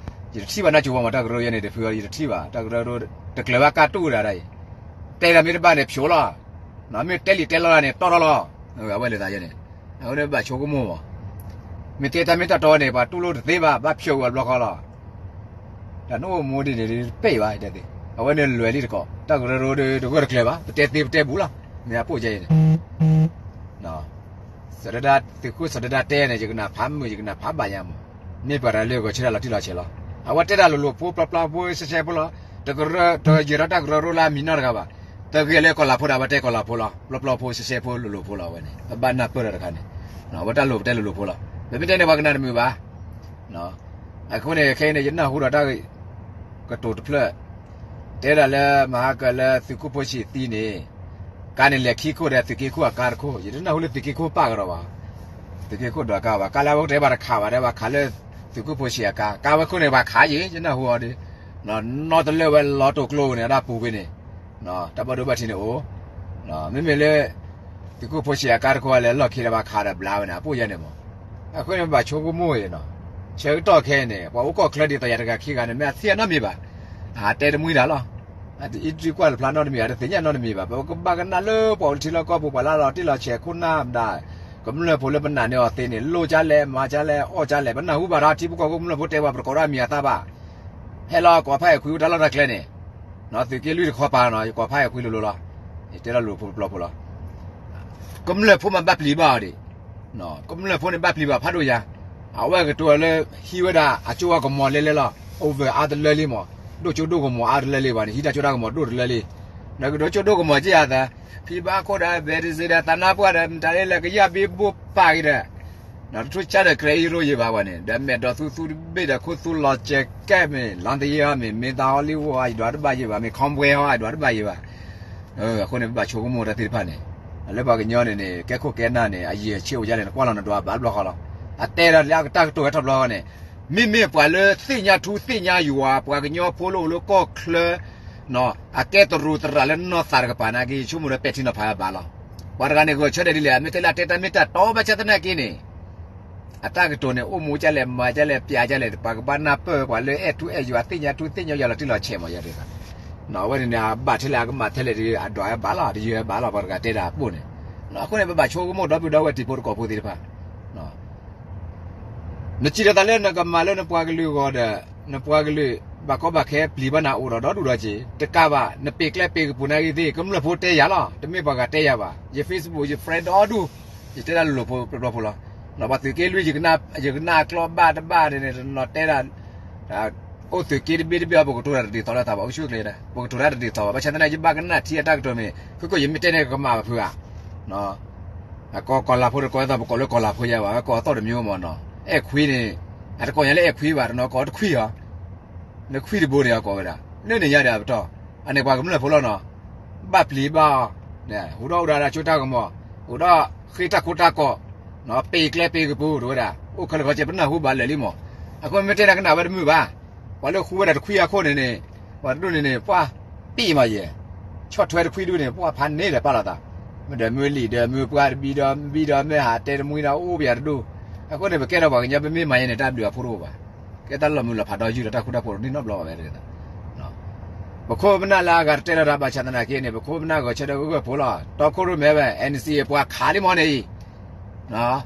ယတထံၣ်ဘၣ်နၢ်ကၠိဝဲမး တၢ်ကရၢယဲန့ၣ် တဖုအီၤ ယတထံၣ်ဘၣ် တၢ်ကရၢကရိ တကျၢၤဘၣ်ကၢ်တူၣ်ဝဲဒၣ်တၢ်အံၤ တဲတၢ်မ့ၢ်တဘၣ်န့ၣ် ဖျိးလီၤ မ့ၢ်တဲလံာ်တဲလီလၢ်န့ၣ် တီၢ်ထီၣ်လီၤ အဝဲလဲၤသးယဲန့ၣ် အဝဲန့ၣ်ဘၣ်ဆိကမိၣ်မး မ့ၢ်တဲတၢ်မ့ၢ်တၢ်တီန့ၣ် ပှၤတူၢ်လိာ်တသ့ဘၣ် ဘၣ်ဖျိးဝဲဘျီဃီလီၤ တၢ်နအိၣ်မူဒ်န့ၣ် တပ့ၢ်ဘၣ် တဲသ့ အဝဲန့ၣ်လွဲၢ်လံတကိး တၢ်ကရၢကရိဒီး တဂၢၢ်တကျၢၤဘၣ် ပတဲသ့ပတဲဘူးလီၤ မ့ၢ်အပိၢ်ယဲအံၤန့ၣ် စီၤဒဒါ သုးခိၣ်စီၤဒဒါတဲန့ၣ် ယကနၣ်ဖးမုာ် ယကနၣ်ဖးဘၣ်ညါမး မ့ၢ်ပှၤတဂၤလၢဂဲၤဆၢထၢၣ်လီၤတံၢ်လီၤဆဲးလီၤ အဝဲတဲတၢ်လိၤလိၤဖိ ပျီပျီဖိ ရှဲရှဲဖိလီၤ တကရၢ တယဲၤထီၣ်တၢ်ကရၢကရိလၢအမံၤနီတဂၤဘၣ် တဂ့ၤလၢကီၢ်လၤဖိဒီး အဝဲတဲကီၢ်လၤဖိလီၤ ပျီပျီဖိ ရှဲရှဲဖိ လိၤလိၤဖိလီၤ အဝဲန့ၣ် ပဘၣ်နၢ်ပၢၢ်ဒီးတခါန့ၣ် အဝဲတၢ်လိၤပတဲလိၤလိၤဖိလီၤ ပမ့ၢ်တဲန့ၣ် ပှၤကနၣ်တမုာ်ဘၣ် အဃိန့ၣ် ခဲအံၤန့ၣ် ယနၢ်ဟူဒီးတၢ် ကတိၤတဖျၢၣ် တဲဒၣ်လၢမဟါကၢလၢသုးခိၣ်ဖိဆံးသံန့ၣ် ကါန့ၣ်လဲၤခံခိၣ်ဒီးသုးက့ခိၣ်အကါတခိၣ် ယတနၢ်ဟူလၢသုးက့ခိၣ်ပာ်ကဒီးဘၣ် သုးက့ခိၣ်ဒွးကါဘၣ် ကါလၢအဝဲတဲဘၣ်တခးဘၣ် တဲဘၣ်ခးလၢသုးခိၣ်ဖိဆံးအကါ ကါဝဲခိၣ်န့ၣ် ဘၣ်ခးယံၤ ယနၢ်ဟူအီၤဒီး နီတလၢၢ်ဝဲလီၤတိာ်ကျိန့ၣ် အတၢ်ပူၤကွံာ်န့ၣ် တၢ်ဘၣ်ဒိဘၣ်ထံးန့ၣ်အိၣ် မ့မ့ၢ်လၢ သုးခိၣ်ဖိဆံးအကါတခိၣ်လဲၤလီၢ်ခံဒီးဘၣ်ခးဒီးဘျါဝဲန့ၣ် အပိၢ်ယဲန့ၣ်မး အဃိန့ၣ် ပဘၣ်ဆိကမိၣ်အံၤနီၤ ဆၢကတီၢ်ခဲအံၤန့ၣ် ပှၤအိၣ်ကီၢ်ချၢဒ်သိးယၤတဂၤခံဂၤန့ၣ် မ့ၢ်အသ့ၣ်ညါနီတမံၤဘၣ် အတဲတမှံတၢ်လီၤ အတအံးတကွၢ်တဖျါနီတမံၤ အတသ့ၣ်ညါနီတမံၤဘၣ် ပကဘၣ်ကနၣ်လၢပှၤအိၣ်လၢထံလီၢ်ကီၢ်ပူၤ ပှၤလၢအလီၤတံၢ်လီၤဆဲးခိၣ်နၢ်မတၤ ကမျၢၢ်ဖိလၢပနာ်န့ၢ်အီၤသ့န့ၣ် လိၣ်ကလဲၣ် မၤကလဲၣ် အီၣ်ကလဲၣ် ပနၢ်ဟူဘၣ်ဒီး ထံဖိကီၢ်ဖိကမျၢၢ်ဖိတဲပှၤ ပတကိးဒီးအမံၤအသၣ်ဘၣ်. ဟဲလီၤ ကိးဖးအဲၣ်ခွံအိၣ်တၢ်လီၢ်တၢ်ကျဲန့ၣ်, သုးက့လွံၢ်တခီပၤနီၤ ယကိးဖးအဲၣ်ခွံလိၤလိၤလီၤ. ယတဲလီၤလိၤဖိတဘျီဖိလီၤ. ကမျၢၢ်ဖိမၤဘၣ်ပျံၤဘၣ်အီၤဒံး, ကမျၢၢ်ဖိန့ၣ်ဘၣ်ပျံၤဘၣ်ဖးဒိၣ်ယၤ, အဝဲကတိၤလၢဟံးဝဲဒၣ်အကၠိအကမီၤလဲလဲလီၤ. Over အါတလၢလံမး, ဒိၣ်ကၠိဒိၣ်ကမီၤအါတလၢလံဘၣ်န့ၣ် ဟံးတၢ်ကၠိတၢ်ကမီၤဒိၣ်တလၢလံ. ဒီးကဒိၣ်ကၠိဒိၣ်ကမီၤက့ယၤသး, ဖံဘၣ်ခိၣ်ဒီး ဘဲတစ့ဒီး သးနါပှၢ်ဒီး မတၤလၢလၢကယၢ်ဘ့ဘိပာ်က့ၤဒီး ဒီးတထူၣ်ဆၣ်ဒီး ကြဲအံၤရိယံၤဘၣ်ဝဲန့ၣ် ဒီးမဲာ်ဒီးသူသူတဘ့ၣ်ဒီး ခိၣ်သူလီၤစဲးကဲမ့ၢ် လီၤတယံၤအီၤမ့ၢ် မ့ၢ်သးဟီလံဝိၣ်အီၤ ယဒွးတဘၣ်ယံၤဘၣ် မ့ၢ် ခီပှဲၤ ဟီ ယဒွးတဘၣ်ယံၤဘၣ်. အဃိန့ၣ် ပဘၣ်ဆိကမိၣ်တၢ်သ့ၣ်တဖၣ်န့ၣ်, လၢပှၤကညီန့ၣ်န့ၣ် ကဲခိၣ်ကဲနၢ်န့ၣ် အယံၤအဆ့အိၣ်ယါန့ၣ် နကွၢ်လီၤနဒွးဘၣ်တဘျီဃီလီၤ. အတဲဒီးလၢအကတၢ်ကတိၤဝဲထီၣ်ဘျီဃီန့ၣ်, မ့မ့ၢ်ပှၤလၢသ့ၣ်ညါထူသ့ၣ်ညါယွၤ ပှၤကညီဖိလၢအိၣ်လၢကီၢ်ချၢ အကဲတရူးသရၣ်လၢနီၢ်သးတကပၤနာ်က့ ယဆိကမိၣ်ဒီးပဲာ်ထံနီၤဖးဘၣ်လီၤ. ပှၤတဂၤန့ၣ် ဂဲၤဆၢထၢၣ်ဒ်လဲၣ် မ့ၢ်တဲလၢအတဲတၢ်မ့ၢ်တၢ်တီဘၣ်ဆၣ်သနာ်က့န့ၣ် အတၢ်ကတိၤန့ၣ် အိၣ်မူကလဲၣ် မၤကလဲၣ် ပျးကလဲၣ် ပှၤကဘၣ်နၢ်ပၢၢ် ပှၤလၢအဲၣ်ထူအဲၣ်ယွၤ သ့ၣ်ညါထူသ့ၣ်ညါယွၤလီၤတံၢ်လီၤဆဲးမး ယတဲသး. အဝဲန့ၣ်န့ၣ် အဘၣ်ထဲလဲၣ် အကမၣ်ထဲလဲၣ်ဒီး အဒွးဝဲဘၣ်လီၤ တယံၤဝဲဘၣ်လီၤ ပှၤတဂၤတဲဒၣ်အပိၢ်န့ၣ်. အဃိန့ၣ် ပဘၣ်ဆိကမိၣ်ဒီပုၢ်ဒီဝဲၢ်တံၤဖိသကိးဖိသ့ၣ်တဖၣ် နစံးဒီးသးလၢနကမၤလၢနပှၤကလုာ်အဂီၢ်ဒီး နပှၤကလုာ် ဘၣ်ကီဘၣ်ခဲပျံၤဘၣ်နၤအိၣ်ဒီးဒီဒူၣ်ဒီးက့ၤ တကးဘၣ် နပ့ၤကျဲပ့ၤကပူၤနာ်က့သ့ၣ် ကမျၢၢ်ဖိတဲယၤလီၤ တမ့ၢ်ပှၤဂၤတဲယၤဘၣ် ယ Facebook ယ friend ဒီဒူၣ် ယတဲဒၣ်လိၤလိၤဖိတဘျီဖိလီၤ. ပှၤသုးက့လွံၢ် ယကနၣ်အကျီဘၣ်တဘၣ်န့ၣ် တနီၤတဲဒၣ် အိၣ်သုးက့တဘ့ၣ်တဘ့ၣ်အီၤ ပကတိၤတၢ်တဒ်သိးလၢသးဘၣ် အိၣ်ဆူၣ်အိၣ်ချ့ ပကတိၤတၢ်တဒ်သိးဘၣ် ဘၣ်ဆၣ်သနာ်က့ ယဘၣ်ကနၣ်ထံအတၢ်ကတိၤမ့ၢ် ဃုကိးယမ့ၢ်တဲန့ၣ်ကမၣ်ဘၣ်ဖုးဧါ အကိးကီၤလၤဖိတကိးအသီၣ် ပကိးလၢကီၤလၤဖိယါဘၣ် ကိးအသီၣ်တမံၤမ့ၢ်နီၤ အဲၣ်ခွံန့ၣ် အတကိးညါလၢအဲၣ်ခွံဘၣ် တနီၤကိးတခွံအီၤ နခွံတဘိန့ၣ်အကိးဝဲဒၣ် လၢန့ၣ်ညါဒီးအပတီၢ် အန့ၣ်ပှၤကမျၢၢ်ဖိလီၤနီၤ ဘၣ်ပျံၤဘၣ်အီၤ ဟူးဒီးအိၣ်ဒီးတၢ်စိတၢ်ကမီၤ အိၣ်ဒီးဃ့တၢ်ခိတၢ်ကီး ပ့ၤကျဲပ့ၤကပူၤ တဝဲဒၣ် အိၣ်ခဲလၢာ်ခဲဆ့ ပနၢ်ဟူဘၣ်လၢာ်လံမး အဃိမ့ၢ်တဲန့ၣ်ကနၣ်ဝဲတမုာ်ဘၣ် ပှၤလၢဃူဝဲဒၣ်တခွံအခိၣ်န့ၣ်န့ၣ် ပှၤတဒူၣ်န့ၣ်န့ၣ် ပှၤပံၣ်မးယဲၢ် ဆီၣ်ထွဲတခွံဒူၣ်န့ၣ် ပှၤဖးန့ၢ်ဒီးပာ်လီၤသး မ့ၢ်ဒီးမုၢ်လံၣ်ဒီးမုၢ်ပှၢ်တဘံဒီးဘံဒီးမ့ၢ်ဟးတဲတမှံဒီးအိၣ်ပယၤတဒူၣ် အဃိန့ၣ် ပကဲထီၣ်ပှၤကညီ ပမ့ၢ်မၤယဲၢ်န့ၣ် တၢ်ဘျုးအဖိတအိၣ်ဘၣ် ကဲတၢ်လီၤမုၢ်လီၤဖးဒီးယုၢ်ဒီးတၢ်ဃူတၢ်ဖိးတန့ၢ်နီတဘျီဘၣ်ဝဲတဂ့ၤ ပခိၣ်ပနၢ်လၢအဂၤတတဲလီၤတၢ်ဘၣ်ဆၣ်သနာ်က့န့ၣ် ပခိၣ်ပနၢ်ဂဲၤဆၢထၢၣ်ဂၢၢ်ဂၢၢ်ဖိလီၤ တီခိၣ်ရိၣ်မဲဝဲ NCA ပှၤခးလံမးန့ၣ်အံၤ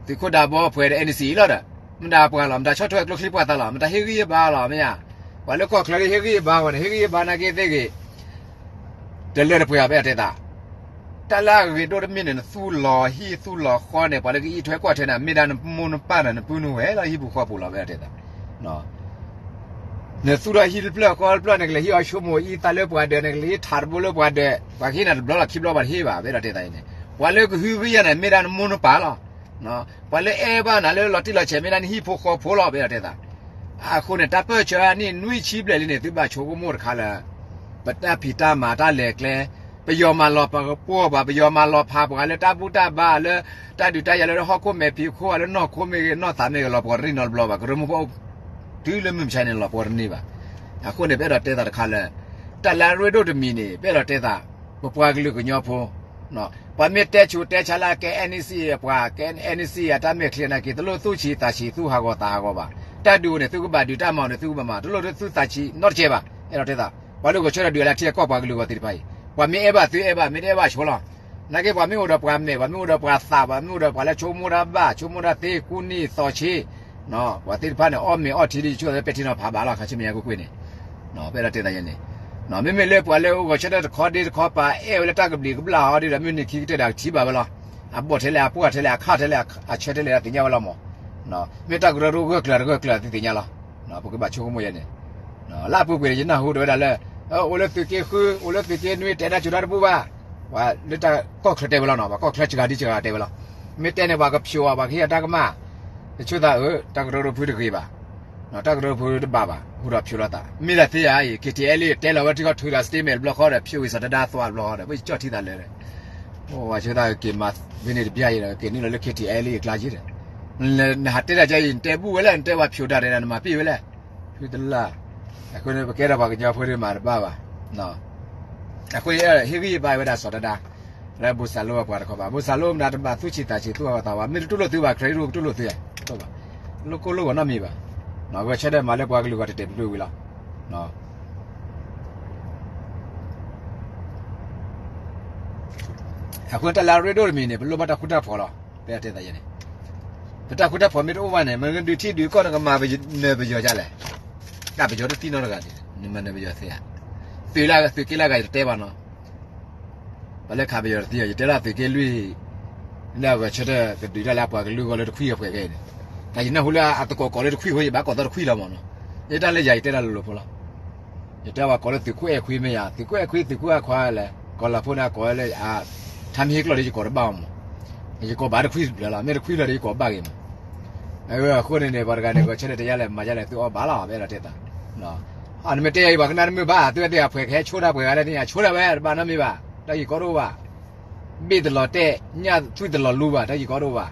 သုးခိၣ်ဒးဘီဖှဲးဒီး NCA လီၤဒီး မတၤပှၤလီၤ မတၤဆီၣ်ထွဲကျိချံပှၤသးလီၤ မတၤဟ့ၣ်ဂံၢ်ဟ့ၣ်ဘါလီၤ မ့ၢ်ဧါ ပှၤလၢကီၢ်ချၢဟ့ၣ်ဂံၢ်ဟ့ၣ်ဘါဝဲန့ၣ် ဟ့ၣ်ဂံၢ်ဟ့ၣ်ဘါနာ်က့သ့ၣ်ဂ့ၤ တလၢတပှဲၤအီၤ ပအဲၣ်ဒိးတဲသး တၢ်လၢအဂ့ၤဒိၣ်တမံၤန့ၣ် နသူၣ်လီၤဟံၣ်သူၣ်လီၤဃီန့ၣ် ပှၤလၢကအံးထွဲကွၢ်ထွဲန့ၣ် မ့ၢ်ဒၣ်နမိၢ်နပၢ်ဒီးနပုၢ်နဝဲၢ်လီၤ ဟံၣ်ပူၤဃီပူၤလီၤ ပအဲၣ်ဒိးတဲသး နသူၣ်ထီၣ်ဟံၣ်တဖျၢၣ်ဃီတဖျၢၣ် နကလဲၤဟ့ၣ်အီၤဆိကမိၣ်အံသးလၢပှၤဒၢး နကလဲၤဟ့ၣ်ထးတဘိလၢပှၤဒၢး ပှၤကဟ့ၣ်နၤတဘျီလီၤခံဘျီဘၣ်တဟ့ၣ်ဘၣ် ပအဲၣ်ဒိးတဲသးအံၤန့ၣ် ပှၤလၢကဟုကယာ်န့ၣ် မ့ၢ်ဒၣ်နမိၢ်နပၢ်လီၤ ပှၤလၢအဲၣ်ဘၣ်နၤလၢလီၤတံၢ်လီၤဆဲး မ့ၢ်ဒၣ်နဟံၣ်ဖိဃီဖိလီၤ ပအဲၣ်ဒိးတဲသး အဃိန့ၣ် တၢ်ပၢၢ်ဆၢအနံၣ်နွံဆံဘျဲၣ်လံန့ၣ် သုဘၣ်ဆိကမိၣ်တခါလၢ ပတၢ်ဖံးတၢ်မၤတၢ်လဲၤကျဲ ပယီၤမၤလီၤပှီၢ်ပှၤ ပယီၤမၤလီၤဖးပှၤလၢတၢ်ဘူၣ်တၢ်ဘါလၢ တၢ်ဒုးတၢ်ယၤလၢဟီၣ်ခိၣ်မဲာ်ဖံးခိၣ် လၢနီၢ်ခိမ့ၢ်ဂ့ၤ နီၢ်သးမ့ၢ်ဂ့ၤ လီၤပှီၢ်တရံၣ်နီတဘျီဘၣ် ကရၢမိၢ်ပှၢ်အိၣ် တုၤလၢမုၢ်မဆါန့ၣ် လီၤပှီၢ်တန့ၢ်ဘၣ် အဃိန့ၣ် ပအဲၣ်ဒိးတဲသးတခါလၢ တၢ်လၢအရ့ဒိၣ်တမံၤန့ၣ် ပအဲၣ်ဒိးတဲသး ပပှၤကလုာ်ကညီဖိ ပှၤမ့ၢ်တဲဆူးတဲဆါလၢအကဲ NCA အပှၤ ကဲ NCA အတၢ်မဲာ်ချံနာ်က့ တလိၣ်သူၣ်ဆံးသးဆံး သူၣ်ဟးဂီၤသးဟးဂီၤဘၣ် တၢ်ဒုးအိၣ်န့ၣ် သုကဘၣ်ဒုးတၢ်မၤအိၣ်န့ၣ် သုကဘၣ်မၤ တလိၣ်သုသးဆံးနီတစဲးဘၣ် အဲၣ်ဒိးတဲသး ပှၤလၢဂဲၤဆၢထၢၣ်ဒုးအလၢထံအကီၢ်ပှၤကလုာ်အဂီၢ်သ့ၣ်တဖၣ်အံၤ ပှၤမ့ၢ်အဲၣ်ဘၣ်သုအဲၣ်ဘၣ် မ့ၢ်တအဲၣ်ဘၣ်ဆိလီၤ နာ်က့ပှၤမ့ၢ်အိၣ်ဒီးပှၤမဲာ် ပှၤမ့ၢ်အိၣ်ဒီးပှၤသး ပှၤမ့ၢ်အိၣ်ဒီးပှၤလၢဆိကမိၣ်တၢ်ဘၣ် ဆိကမိၣ်တၢ်သ့ ကူၣ်နံၣ်သီဆ့ ပှၤသ့ၣ်တဖၣ်န့ၣ် အီၣ်မ့ၤအီထံဒ်ယဆိကမိၣ် ပဲာ်ထံနီၤဖးဘၣ်လီၤ ခါဆူမဲာ်ညါကွ့ၢ်ကွ့ၢ်န့ၣ် ပအဲၣ်ဒိးတဲသးယဲန့ၣ် မ့မ့ၢ်လၢပှၤလၢအိၣ်ဂဲၤဆၢထၢၣ်တခီဒ့တခီပၤ အဲၣ်ဝဲလၢတၢ်ကဘျံးကဘျၣ်အီၤဒ်ဒီး မုၢ်နံၤခံကတၢၢ်ဒီးကထံၣ်ဘၣ်ဝဲလီၤ အဘီၣ်ထဲလဲၣ် အပှၢ်ထဲလဲၣ် အခၣ်ထဲလဲၣ် အဆၢထဲလဲၣ် သ့ၣ်ညါဝဲလီၤမး မ့ၢ်တၢ်ကရၢကရိဂၢၢ်ကျၢၤတဂၢၢ်ကျၢၤသ့ၣ်ညါလီၤ ပကဘၣ်ဆိကမိၣ်ယဲန့ၣ် လၢအပူၤကွံာ်န့ၣ် ယနၢ်ဟူတဝဲဒၣ်လၢ အိၣ်လၢသုးက့ဃု အိၣ်လၢသုးက့နွံ တဲတၢ်စူၤတၢ်တဘူၣ်ဘၣ် ပှၤလၢတၢ်ကီၢ်ချၢတဲဝဲလီၤနီၤ ပှၤကီၢ်ချၢစှၤဒ်စှၤတဲဝဲလီၤ မ့ၢ်တဲန့ၣ် ပှၤကဖျိးဘၣ် ပှၤကဟ့ၣ်အတၢ်ကမၣ် တဆိသးအၢ တၢ်ကရၢကရိဖုတဂ့ၤဘၣ် တၢ်ကရၢကရိဖုတဘၣ်ဘၣ် အိၣ်ဒီးဖျိးလိာ်သး မ့ၢ်ဒၣ်သ့ဧါအံၤ KTLA တဲလီၤဝဲထံကီၢ်ထုးဒီး statement တဘျီဃီဒီး ဖျိးဂ့ၤစီၤတဒါသွါတဘျီဃီဒီး ပဆိၣ်ထံသးလၢာ် အိၣ်ဝဲဆိသးက့ၤမၤ ဖဲန့ၣ်တဘျီအံၤဒီး က့ၤနုာ်လီၤလၢ KTLA အကျါက့ၤဒီး နဟးတဲတၢ်ကါအံၤ နတဲဘူၣ်ဝဲလဲၣ် နတဲဝဲဖျိးတၢ်ဒီး နမၤပ့ၢ်ဝဲလဲၣ် ဖုတလၢ် အဃိန့ၣ် ပကဲထီၣ်ပှၤကညီဖိဒ်မၤတဘၣ်ဘၣ် အဃိန့ၣ် ဟ့ၣ်ဂံၢ်ဟ့ၣ်ဘါဝဲဒၣ်စီၤတဒါ လၢဘိၣ်စၢ်လိပှၤတခီဘၣ် ဘိၣ်စၢ်လိမတၤတဘၣ်သူၣ်ဆံးသးဆံးသူၣ်ဟးဂီၤသးဝါ မ့ၢ်တတူၢ်လိာ်သုဘၣ် ခရံာ်ရူၢ်ကတူၢ်လိာ်သု တလိၣ်ဘၣ် လိၣ်ကိၢ်လိၣ်ဂီၤနီတမံၤဘၣ် ဂဲၤဆၢထၢၣ်မၤလၢပှၤကလုာ်ဂီၢ်တတဲာ်တဖျုးဝံၤလီၤ အဃိတၢ်လၢအရ့ဒိၣ်တမံၤန့ၣ် ပလိၣ်ဘၣ်တၢ်ဃူတၢ်ဖိးလီၤ ပတဲသးယဲန့ၣ်, ပတၢ်ဃူတၢ်ဖိးမ့ၢ်တအိၣ်ဘၣ်န့ၣ် မ့ၢ်ဒုးထံၣ်ဒုးကီၢ် နကမၤနၢၤပယီၤဒ်လဲၣ်. တၢ်ပယီၤတသံနီတဂၤန့ၣ် နမၤနၢၤပယီၤသ့ဧါ. သုးလၢသုးက့လၢအဂၤယတတဲဘၣ်နီၤ. ပှၤလၢခးပယီၤတသံအီၤ ယတဲလီၤသုးက့လွံၢ် လၢအဂဲၤဆၢထၢၣ်ကဒုးတၢ်လၢအပှၤကလုာ်အဂီၢ်လၢတခွံၣ်အပှဲၤခဲအံၤန့ၣ်, တၢ်ယနၢ်ဟူလၢအသကိးကိးလၢတခွံၣ်အဃိ ယဘၣ်ကိးသီတခွံၣ်လီၤမ့ၢ်နီၤ. ယတၢ်လၢယၤယတဲလၢလိၤလိၤဖိလီၤ. ယတဲပှၤကိးလၢသုးခိၣ်အဲၣ်ခွံမ့ၢ်ယၤ, သုးခိၣ်အဲၣ်ခွံ သုးခိၣ်အဲၣ်ခွါလဲၣ်, ကီၤလၤဖိန့ၣ်အကိးလၢ ထါမ့ၢ်ဟ့ၣ်ကျီၢ်ဒီးယကိးတဘၣ်အီၤမး, ယကိးဘၣ်တခွံၣ်တဖျၢၣ်လီၤ, မ့ၢ်တခွံၣ်ဖျၢၣ်ဒီးယကိးဘၣ်ဂ့ၤမး. အဃိန့ၣ်န့ၣ် ပှၤတဂၤန့ၣ် ဂဲၤဆၢထၢၣ်တဲယၤလဲၣ် မၤယၤလဲၣ် သုအီၣ်ဘၣ်လီၤ ပအဲၣ်ဒိးတဲသး. နမ့ၢ်တဲယၤအံၤ ပှၤကနၣ်တမုာ်ဘၣ်, သုဝဲသ့ၣ်အဖှဲးကဟဲဆိဒၣ်ပှဲၤဂၤလၢ သ့ၣ်ညါဆိဒၣ်ဝဲ တဘၣ်နီတမံၤဘၣ်, တၢ်ဂ့ၢ်ကီတအိၣ်ဘၣ်. ဘ့ၣ်တလီၤတဲာ်, ညၣ်သွံၣ်တလီၤလူဘၣ်, တၢ်ဂ့ၢ်ကီတအိၣ်ဘၣ်.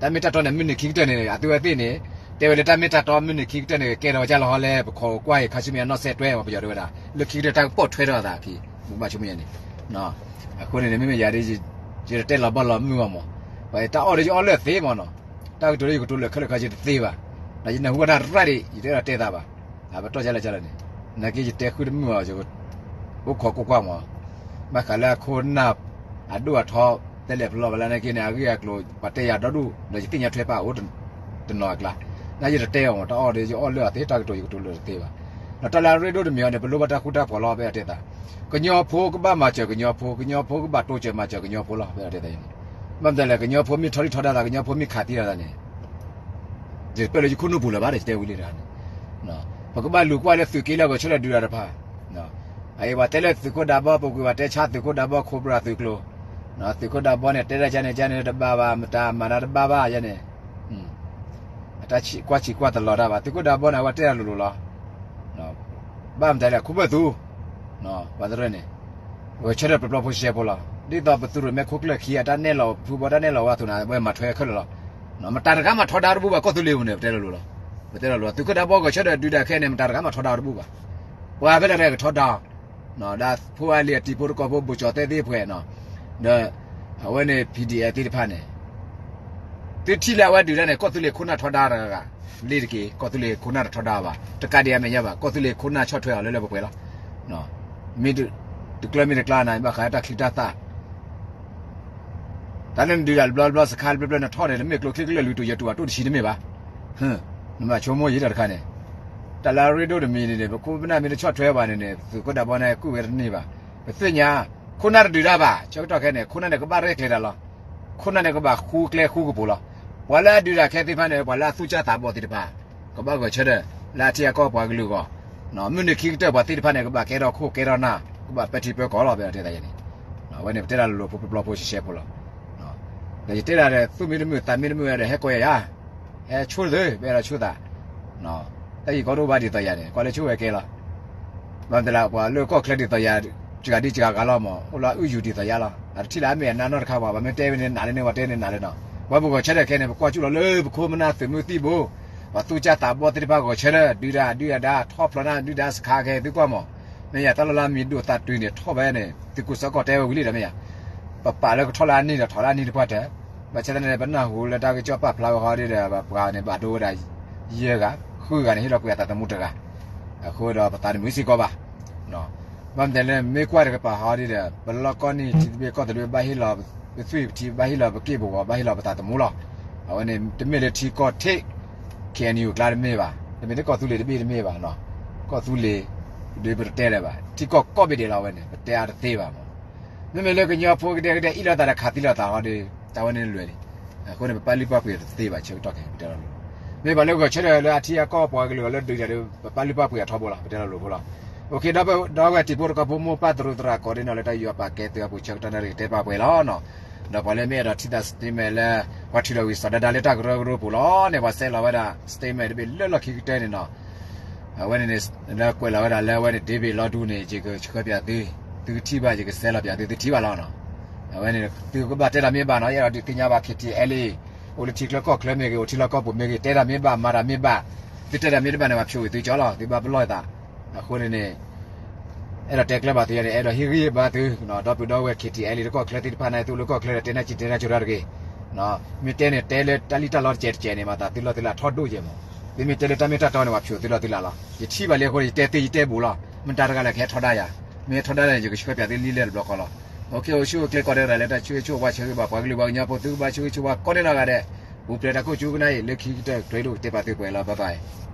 တၢ်မ့ၢ်တၢ်တီန့ၣ် မုၢ်နံၤခံကတၢၢ်န့ၣ် အသုဝဲသ့ၣ်န့ၣ် တဲဝဲလၢတၢ်မ့ၢ်တၢ်တီ မုၢ်နံၤခံကတၢၢ်န့ၣ် ကကဲထီၣ်ကၢ်လီၤဟီလဲၣ်, ပခိးကွၢ်အံၤ ခါဆူမဲာ်ညါနီၢ်စဲးတွဲ ပယီၤတဲဝဲဒၣ် လၢခံကတၢၢ်တၢ်ကပိာ်ထွဲထီၣ်အသးအခံ, ဘၣ်ဆိကမိၣ်ယဲန့ၣ်. အဃိန့ၣ်န့ၣ် မ့မ့ၢ်ယၤဒ် ယတတဲလီၤဘီလီၤမုၢ်အီၤမး, ပှၤတၢ်အီၣ်ဒီးယအီၣ်လၢအသ့မးနီၤ, တၢ်ကတိၤလၢယကတိၤလၢခဲလၢာ်ခဲဆ့တသ့ဘၣ်. ဒီးယနၢ်ဟူဘၣ်တၢ်ရၣ်ဒံး ယတအဲၣ်ဒိးတဲသးဘၣ်. ပတီၢ်ကလဲၣ်ကလဲၣ်န့ၣ် နာ်က့ယတဲဃုတမုာ်အီၤ, အိၣ်ခိးကွၢ်ကွၢ်မး, ဘၣ်ဃးလၢအခိၣ်နၢ် အဒိၣ်အထီ တဲလဲၤဖျီဘၣ်လၢနာ်က့န့ၣ် အဂ့ၢ်အကျိၤ ပှၤတဲယၤဒီဒူၣ် ဒီးယသ့ၣ်ညါထွဲပာ်အိၣ်တနီၤအကျါ, နာ်ယတတဲအီၤမး, တၢ်အီၣ်ဒီးယအီၣ်လၢအသ့ တၢ်ကတိၤယကတိၤလၢတသ့ဘၣ်. ဒီးတၢ်လၢအရ့ဒိၣ်တမံၤအီၤန့ၣ် ပလိၣ်ဘၣ်တၢ်ဃူတၢ်ဖိးလီၤ ပအဲၣ်ဒိးတဲသး. ကညီဖိကဘၣ်မၤစၢၤကညီဖိ, ကညီဖိကဘၣ်တိစၢၤမၤစၢၤကညီဖိလီၤ ပအဲၣ်ဒိးတဲသးန့ၣ်. ဘၣ်မနုၤလဲၣ် ကညီဖိမ့ၢ်ထီဒုၣ်ထီဒါသး ကညီဖိမ့ၢ်ခးသံဒီးသးန့ၣ် ယပၢၢ်လၢယခိၣ်နူာ်ပူၤလၢၤဘၣ်ဒီး ယတဲဝံၤလံတဂၤန့ၣ်, ပကဘၣ်လူၤကွၢ်လၢသုးက့လၢအဂဲၤဆၢထၢၣ်ဒုးတၢ်တဖၣ်, အအံၤပှၤတဲလၢသုးခိၣ်ဒးဘီ ပူၤကွံာ်ပှၤတဲဆါသုးခိၣ်ဒးဘီ Cobra သုးကျိၤ, သုးခိၣ်ဒးဘီန့ၣ် တဲဒၣ်ကန့ၣ်ကန့ၣ်တဘၣ်ဘၣ်, မတၤမၤတၢ်တဘၣ်ဘၣ်ယဲန့ၣ်, အတၢ်ကွၢ်ဆံးကွၢ်တလီၤတၢ်ဘၣ်, သုးခိၣ်ဒးဘီန့ၣ် အဝဲတဲတၢ်လိၤလိၤလီၤ. ဘၣ်မတၤလဲၣ် ခိၣ်ဘၢၣ်သူ ပှၤတရၢန့ၣ် ဂဲၤဆၢထၢၣ်ပျီပျီဖိဆှဲဖိလီၤ. ဒ်သိးပသုးရိၣ်မဲခိၣ်ကျၢၢ်ခံ အတၢ်နဲၣ်လီၤဖုဘီတၢ်နဲၣ်လီၤဝဲအသိးန့ၣ် အဝဲမၤထွဲခဲလၢာ်လီၤ. မတၤတဂၤမၤထီဒါတဘူၣ်ဘၣ် ကီၢ်သူလ့ၤပူၤန့ၣ် ပတဲလိၤလိၤလီၤ. ပတဲလိၤလိၤ သုးခိၣ်ဒးဘီဂဲၤဆၢထၢၣ်ဒုးတၢ်ခဲအံၤန့ၣ် မတၤတဂၤမၤထီဒါတဘူၣ်ဘၣ်. ပှၤဖဲလဲၣ်တဂၤကထီဒါ ဒီးဖိအါလံၤအတံၤဖိတကီၢ်ဖိ ဘိၣ်ကၠီၣ်သဲသ့ၣ်ဖှဲးနီၤ, ဒီးအဝဲန့ၣ် P D F သ့ၣ်တဖၣ်န့ၣ် သုထံၣ်လၢအဝဲဒုးတၢ်န့ၣ် ကီၢ်သူလ့ၤခိၣ်နၢ်ထီဒါတဂၤဂၤ လ့တက့ၢ်, ကီၢ်သူလ့ၤခိၣ်နၢ်တထီဒါဘၣ်, တကးဒံးအမဲာ်ညါဘၣ်, ကီၢ်သူလ့ၤခိၣ်နၢ်ဆီၣ်ထွဲအီၤလၢလၢပှဲၤပှဲၤလီၤ. မ့ၢ်တကျၢမ့ၢ်တကျါန့ၣ် ဘၣ်ဃးတၢ်ချံတၢ်သၣ် တၢ်လၢနဒုးတၢ်တဘျီတဘျီစခါတဘျီဘျီနထီၣ်န့ၣ် နမ့ၢ်ကျိချံကလၢာ်လွံၢ်တူာ်ယဲၢ်တူာ် အတိၣ်တဆံတမ့ၢ်ဘၣ်. နဘၣ်ဆိကမိၣ်ယံၤတၢ်တခါန့ၣ်, တၢ်လၢအရ့ဒိၣ်တမံၤန့ၣ်န့ၣ် ပခိၣ်ပနၢ်မ့ၢ်တဆီၣ်ထွဲဘၣ်န့ၣ်န့ၣ် သုးခိၣ်ဒးဘီန့ၣ် ကူၣ်ဝဲတန့ၢ်ဘၣ်. ပသ့ၣ်ညါ ခိၣ်နၢ်တဒုးတၢ်ဘၣ် ဆၢကတီၢ်ခဲအံၤန့ၣ် ခိၣ်နၢ်န့ၣ် ကဘၣ်ရဲၣ်ကျဲၤတၢ်လီၤ. ခိၣ်နၢ်န့ၣ် ကဘၣ်ဃူကျဲဃူကပူၤလီၤ. ပှၤလၢအဒုးတၢ်ခဲသ့ၣ်တဖၣ်န့ၣ် ပှၤလၢအသူၣ်ကၢ်သးဘီသ့ၣ်တဖၣ် ကဘၣ်ဂဲၤဆၢထၢၣ် လၢအထံအကီၢ်ပှၤကလုာ်အဂီၢ်, မုၢ်နံၤခံကတၢၢ်ပှၤသ့ၣ်တဖၣ်န့ၣ် ကဘၣ်ကဲထီၣ်ခိၣ်ကဲထီၣ်နၢ် ကဘၣ်ပဲာ်ထံပဲာ်ကီၢ်လီၤ ပအဲၣ်ဒိးတဲသးယဲန့ၣ်. အဝဲန့ၣ် ပတဲတၢ်လိၤလိၤဖိပျီပျီဖိဆှဲဆှဲဖိလီၤ. ဒီးယတဲဒၣ်ဒီး သူၣ်မ့ၢ်တမုာ်သးမ့ၢ်တမုာ်ဒီး ဟဲကိးယၤယၤ, ဟဲဆိတသ့ ပအဲၣ်ဒိးဆိသး တၢ်ဂ့ၢ်ကီတအိၣ်ဘၣ်ဒ်သိးယၤန့ၣ် ကွၢ်လၢဆိဝဲကဲလီၤ. ဘၣ်မနုၤလဲၣ် ပှၤလၢကီၢ်ချၢဒ်သိးယၤ စှၤဒ်စှၤဂၤလီၤမး အိၣ်လၢအအုၣ်ယူၤဒ်သိးယၤလီၤ. အတထံၣ်လၢအမဲာ်အနါနီတခါဘၣ်, ပှၤမ့ၢ်တဲဝဲန့ၣ်နးလၢန့ၣ် ပှၤတဲန့ၣ်နးလၢနီၤ. ပှၤပဂဲၤဆၢထၢၣ်ခဲအံၤန့ၣ် ပကွၢ်ကၠူၣ်လီၤလၢပခိၣ်ပနၢ်သုးမုၢ်သံၣ်ဘိ ပှၤသူၣ်ကၢ်သးဘီသ့ၣ်တဖၣ် ဂဲၤဆၢထၢၣ် ဒုးတၢ်ဒုးတၢ်ဒါ ထီၣ်ဖျိးနၢ်ဒုၣ်ဒါစခါခဲအံၤ သုကွၢ်မး. မ့ၢ်ယၤတၢ်လီၢ်လၢအမံၤဒိၣ်သးတုၤန့ၣ် ထီၣ်ဝဲန့ၣ် သုးခိၣ်စီၤကီၢ်တဲဝဲဝံၤလံဒီးမ့ၢ်ယၤ ပပာ်လၢကထီၣ်လၢအနံၣ်ဒီးထီၣ်လၢအနံၣ်တပှၢ်တၢၢ်, ဘၣ်ဆၣ်သနာ်က့ ပနၢ်ဟူလၢတၢ်ကစီၣ်ပာ်ဖျါဝဲဟီဒ်ဒီး ပှၤန့ၣ်ဘၣ်ဒိဝဲဒၣ် ယဲၢ်ဂၤ ဃုဂၤန့ၣ် ဟ့ၣ်လီၤကွံာ်အသးသမူတဂၤ, အဃိဒီးပသးတမုာ်စ့ၢ်ကီးဘၣ်. ဘၣ်မနုၤလဲၣ် မ့ၢ်ကွၢ်တကပၤဟီဒ်ဒီး ပလီၢ်ကီၢ်န့ၣ် ထံသဘျ့ကီၢ်သဘျ့ ဘၣ်ဟ့ၣ်လီၤပသွံၣ်ပထံ ဘၣ်ဟ့ၣ်လီၤပက့ၢ်ပဂီၤ ဘၣ်ဟ့ၣ်လီၤပသးသမူလီၤ. အဝဲန့ၣ် တမ့ၢ်လၢထံကီၢ်ထံး K N U အကျါတမ့ၢ်ဘၣ်, တမ့ၢ်လၢကီၢ်သူလ့ၤတဘ့ၣ်တမ့ၢ်ဘၣ်နီၤ, ကီၢ်သူလ့ၤ ဒ်ပတတဲလၢၤဘၣ် ထံကီၢ်ကိးဘ့ၣ်ဒဲးလီၤ အဝဲန့ၣ် ပတဲအါတသ့ဘၣ်မး. မ့မ့ၢ်လၢကညီဖိကဒဲကဒဲအ့ၣ်လိာ်သးဒီးခးသံလိာ်သးဟီဒီး တၢ်ဝဲန့ၣ်လွဲၢ်လံ. အဃိန့ၣ် ပပာ်လုၢ်ပာ်ပှ့ၤတသ့ဘၣ် ဆၢကတီၢ်ခဲအံၤ ပတဲလီၤလိၤ. မ့ၢ်ပှၤလၢဂဲၤဆၢထၢၣ်လၢအထံအကီၢ်ပှၤကလုာ်အဂီၢ်လၢဒုးတၢ်ဒီး ပပာ်လုၢ်ပာ်ပှ့ၤအထီဘိလီၤ ပတဲလီၤလိၤဖိလီၤ. အိၣ်ခ့ဒီပုၢ်ဒီဝဲၢ်တံၤဖိတကီၢ်ဖိမိၢ်ပၢ်သရူးသရၣ်ကိးဒ်နီၢ်လၢတၢ်ယူးယီၣ်ပာ်ကဲသုးအပူၤ ဆၢကတီၢ်နၣ်ရံၣ်တဲပာ်ပှဲၤလီၤနီၤ. ဒီးပှၤလၢမ့ၢ်အဲၣ်ဒိးထံၣ်သး statement လၢ ပှၤထုးထီၣ်ဝံၤစီၤဒၤဒၤလၢတၢ်ကရၢကရိပူၤလီၤန့ၣ် ပှၤဆဲးလီၤဝဲဒၣ် statement တဘ့ၣ်လၢလီၢ်ခံကတၢၢ်န့ၣ်နီၤ. အဝဲန့ၣ်န့ၣ် လၢကွဲးလီၤဝဲဒၣ်လၢအဝဲန့ၣ် David လီၤဒူန့ၣ် ယကဆှၢပၠးသု, သုကထံၣ်ဘၣ် ယကဆဲးလီၤပၠးသု သုထံၣ်ဘၣ်လီၤနီၤ. အဝဲန့ၣ် သုကဘၣ်တဲတၢ်မ့ၢ်ဘၣ်နီၤ ယအဲၣ်ဒိးဒုးသ့ၣ်ညါဘၣ် K T L A အိၣ်လၢထံချၢကီၢ်ချၢမ့ၢ်ဂ့ၤ အိၣ်ထံလီၢ်ကီၢ်ပူၤမ့ၢ်ဂ့ၤ တဲတၢ်မ့ၢ်ဘၣ် မၤတၢ်မ့ၢ်ဘၣ်, သုတဲတၢ်မ့ၢ်တဘၣ်န့ၣ် ပှၤဖျိးဝံၤသုကၠီလီၤ သုဘၣ်ပလီၢ်သး. အဃိန့ၣ်န့ၣ် အဲၣ်ဒိးတဲကျၢၤဘၣ်သုယဲန့ၣ် အဲၣ်ဒိးဟ့ၣ်ဂံၢ်ဘါသု, ဒီပုၢ်ဒီဝဲၢ် K T L A တကီၢ်ချၢသ့ၣ်တဖၣ်န့ၣ် သုအိၣ်လၢကီၢ်ချၢဒီး တဲနၢ်စံးတဲနၢ်ကၠိထီၣ်တဂ့ၤ. မ့ၢ်တဲန့ၣ် တဲလၢတၢ်လံၣ်တၢ်လီတစဲးတစဲးန့ၣ် မၤသးသုလီၢ်သုလၢ်ထီၣ်ဒိၣ်ယဲၢ်မး. သုမ့ၢ်တဲလၢတၢ်မ့ၢ်တၢ်တီန့ၣ် ပှၤဖျိးသုလီၢ်သုလၢ်လီၤ. ယထံၣ်ဘၣ်လံအဃိန့ၣ် ယတဲသ့ယတဲဘူးလီၤ. မတၤတဂၤလဲၣ်ကဟဲထီဒါယၤ, မ့ၢ်ဟဲထီဒါန့ၣ် ယကဆှၢပၠးသုလံလဲၢ်တဘျီဃီလီၤ. အိၣ်ဆူၣ်အိၣ်ချ့ကိးဂၤဒဲး လၢတၢ်ဆၢဂ့ၤဆၢဝါဆၢဂ့ၤဘၣ်ပှၤကလုာ်ပှၤကညီဖိ သုကဘၣ်ဆၢဂ့ၤဆၢဝါကိးဂၤဒဲး ပူၤဖျဲးတၢ်ခိၣ်ဆူကနၣ်အံၤ လၢခံကတၢၢ်တြဲၤဒိၣ်တဲပာ်သုပှဲၤလီၤ bye bye.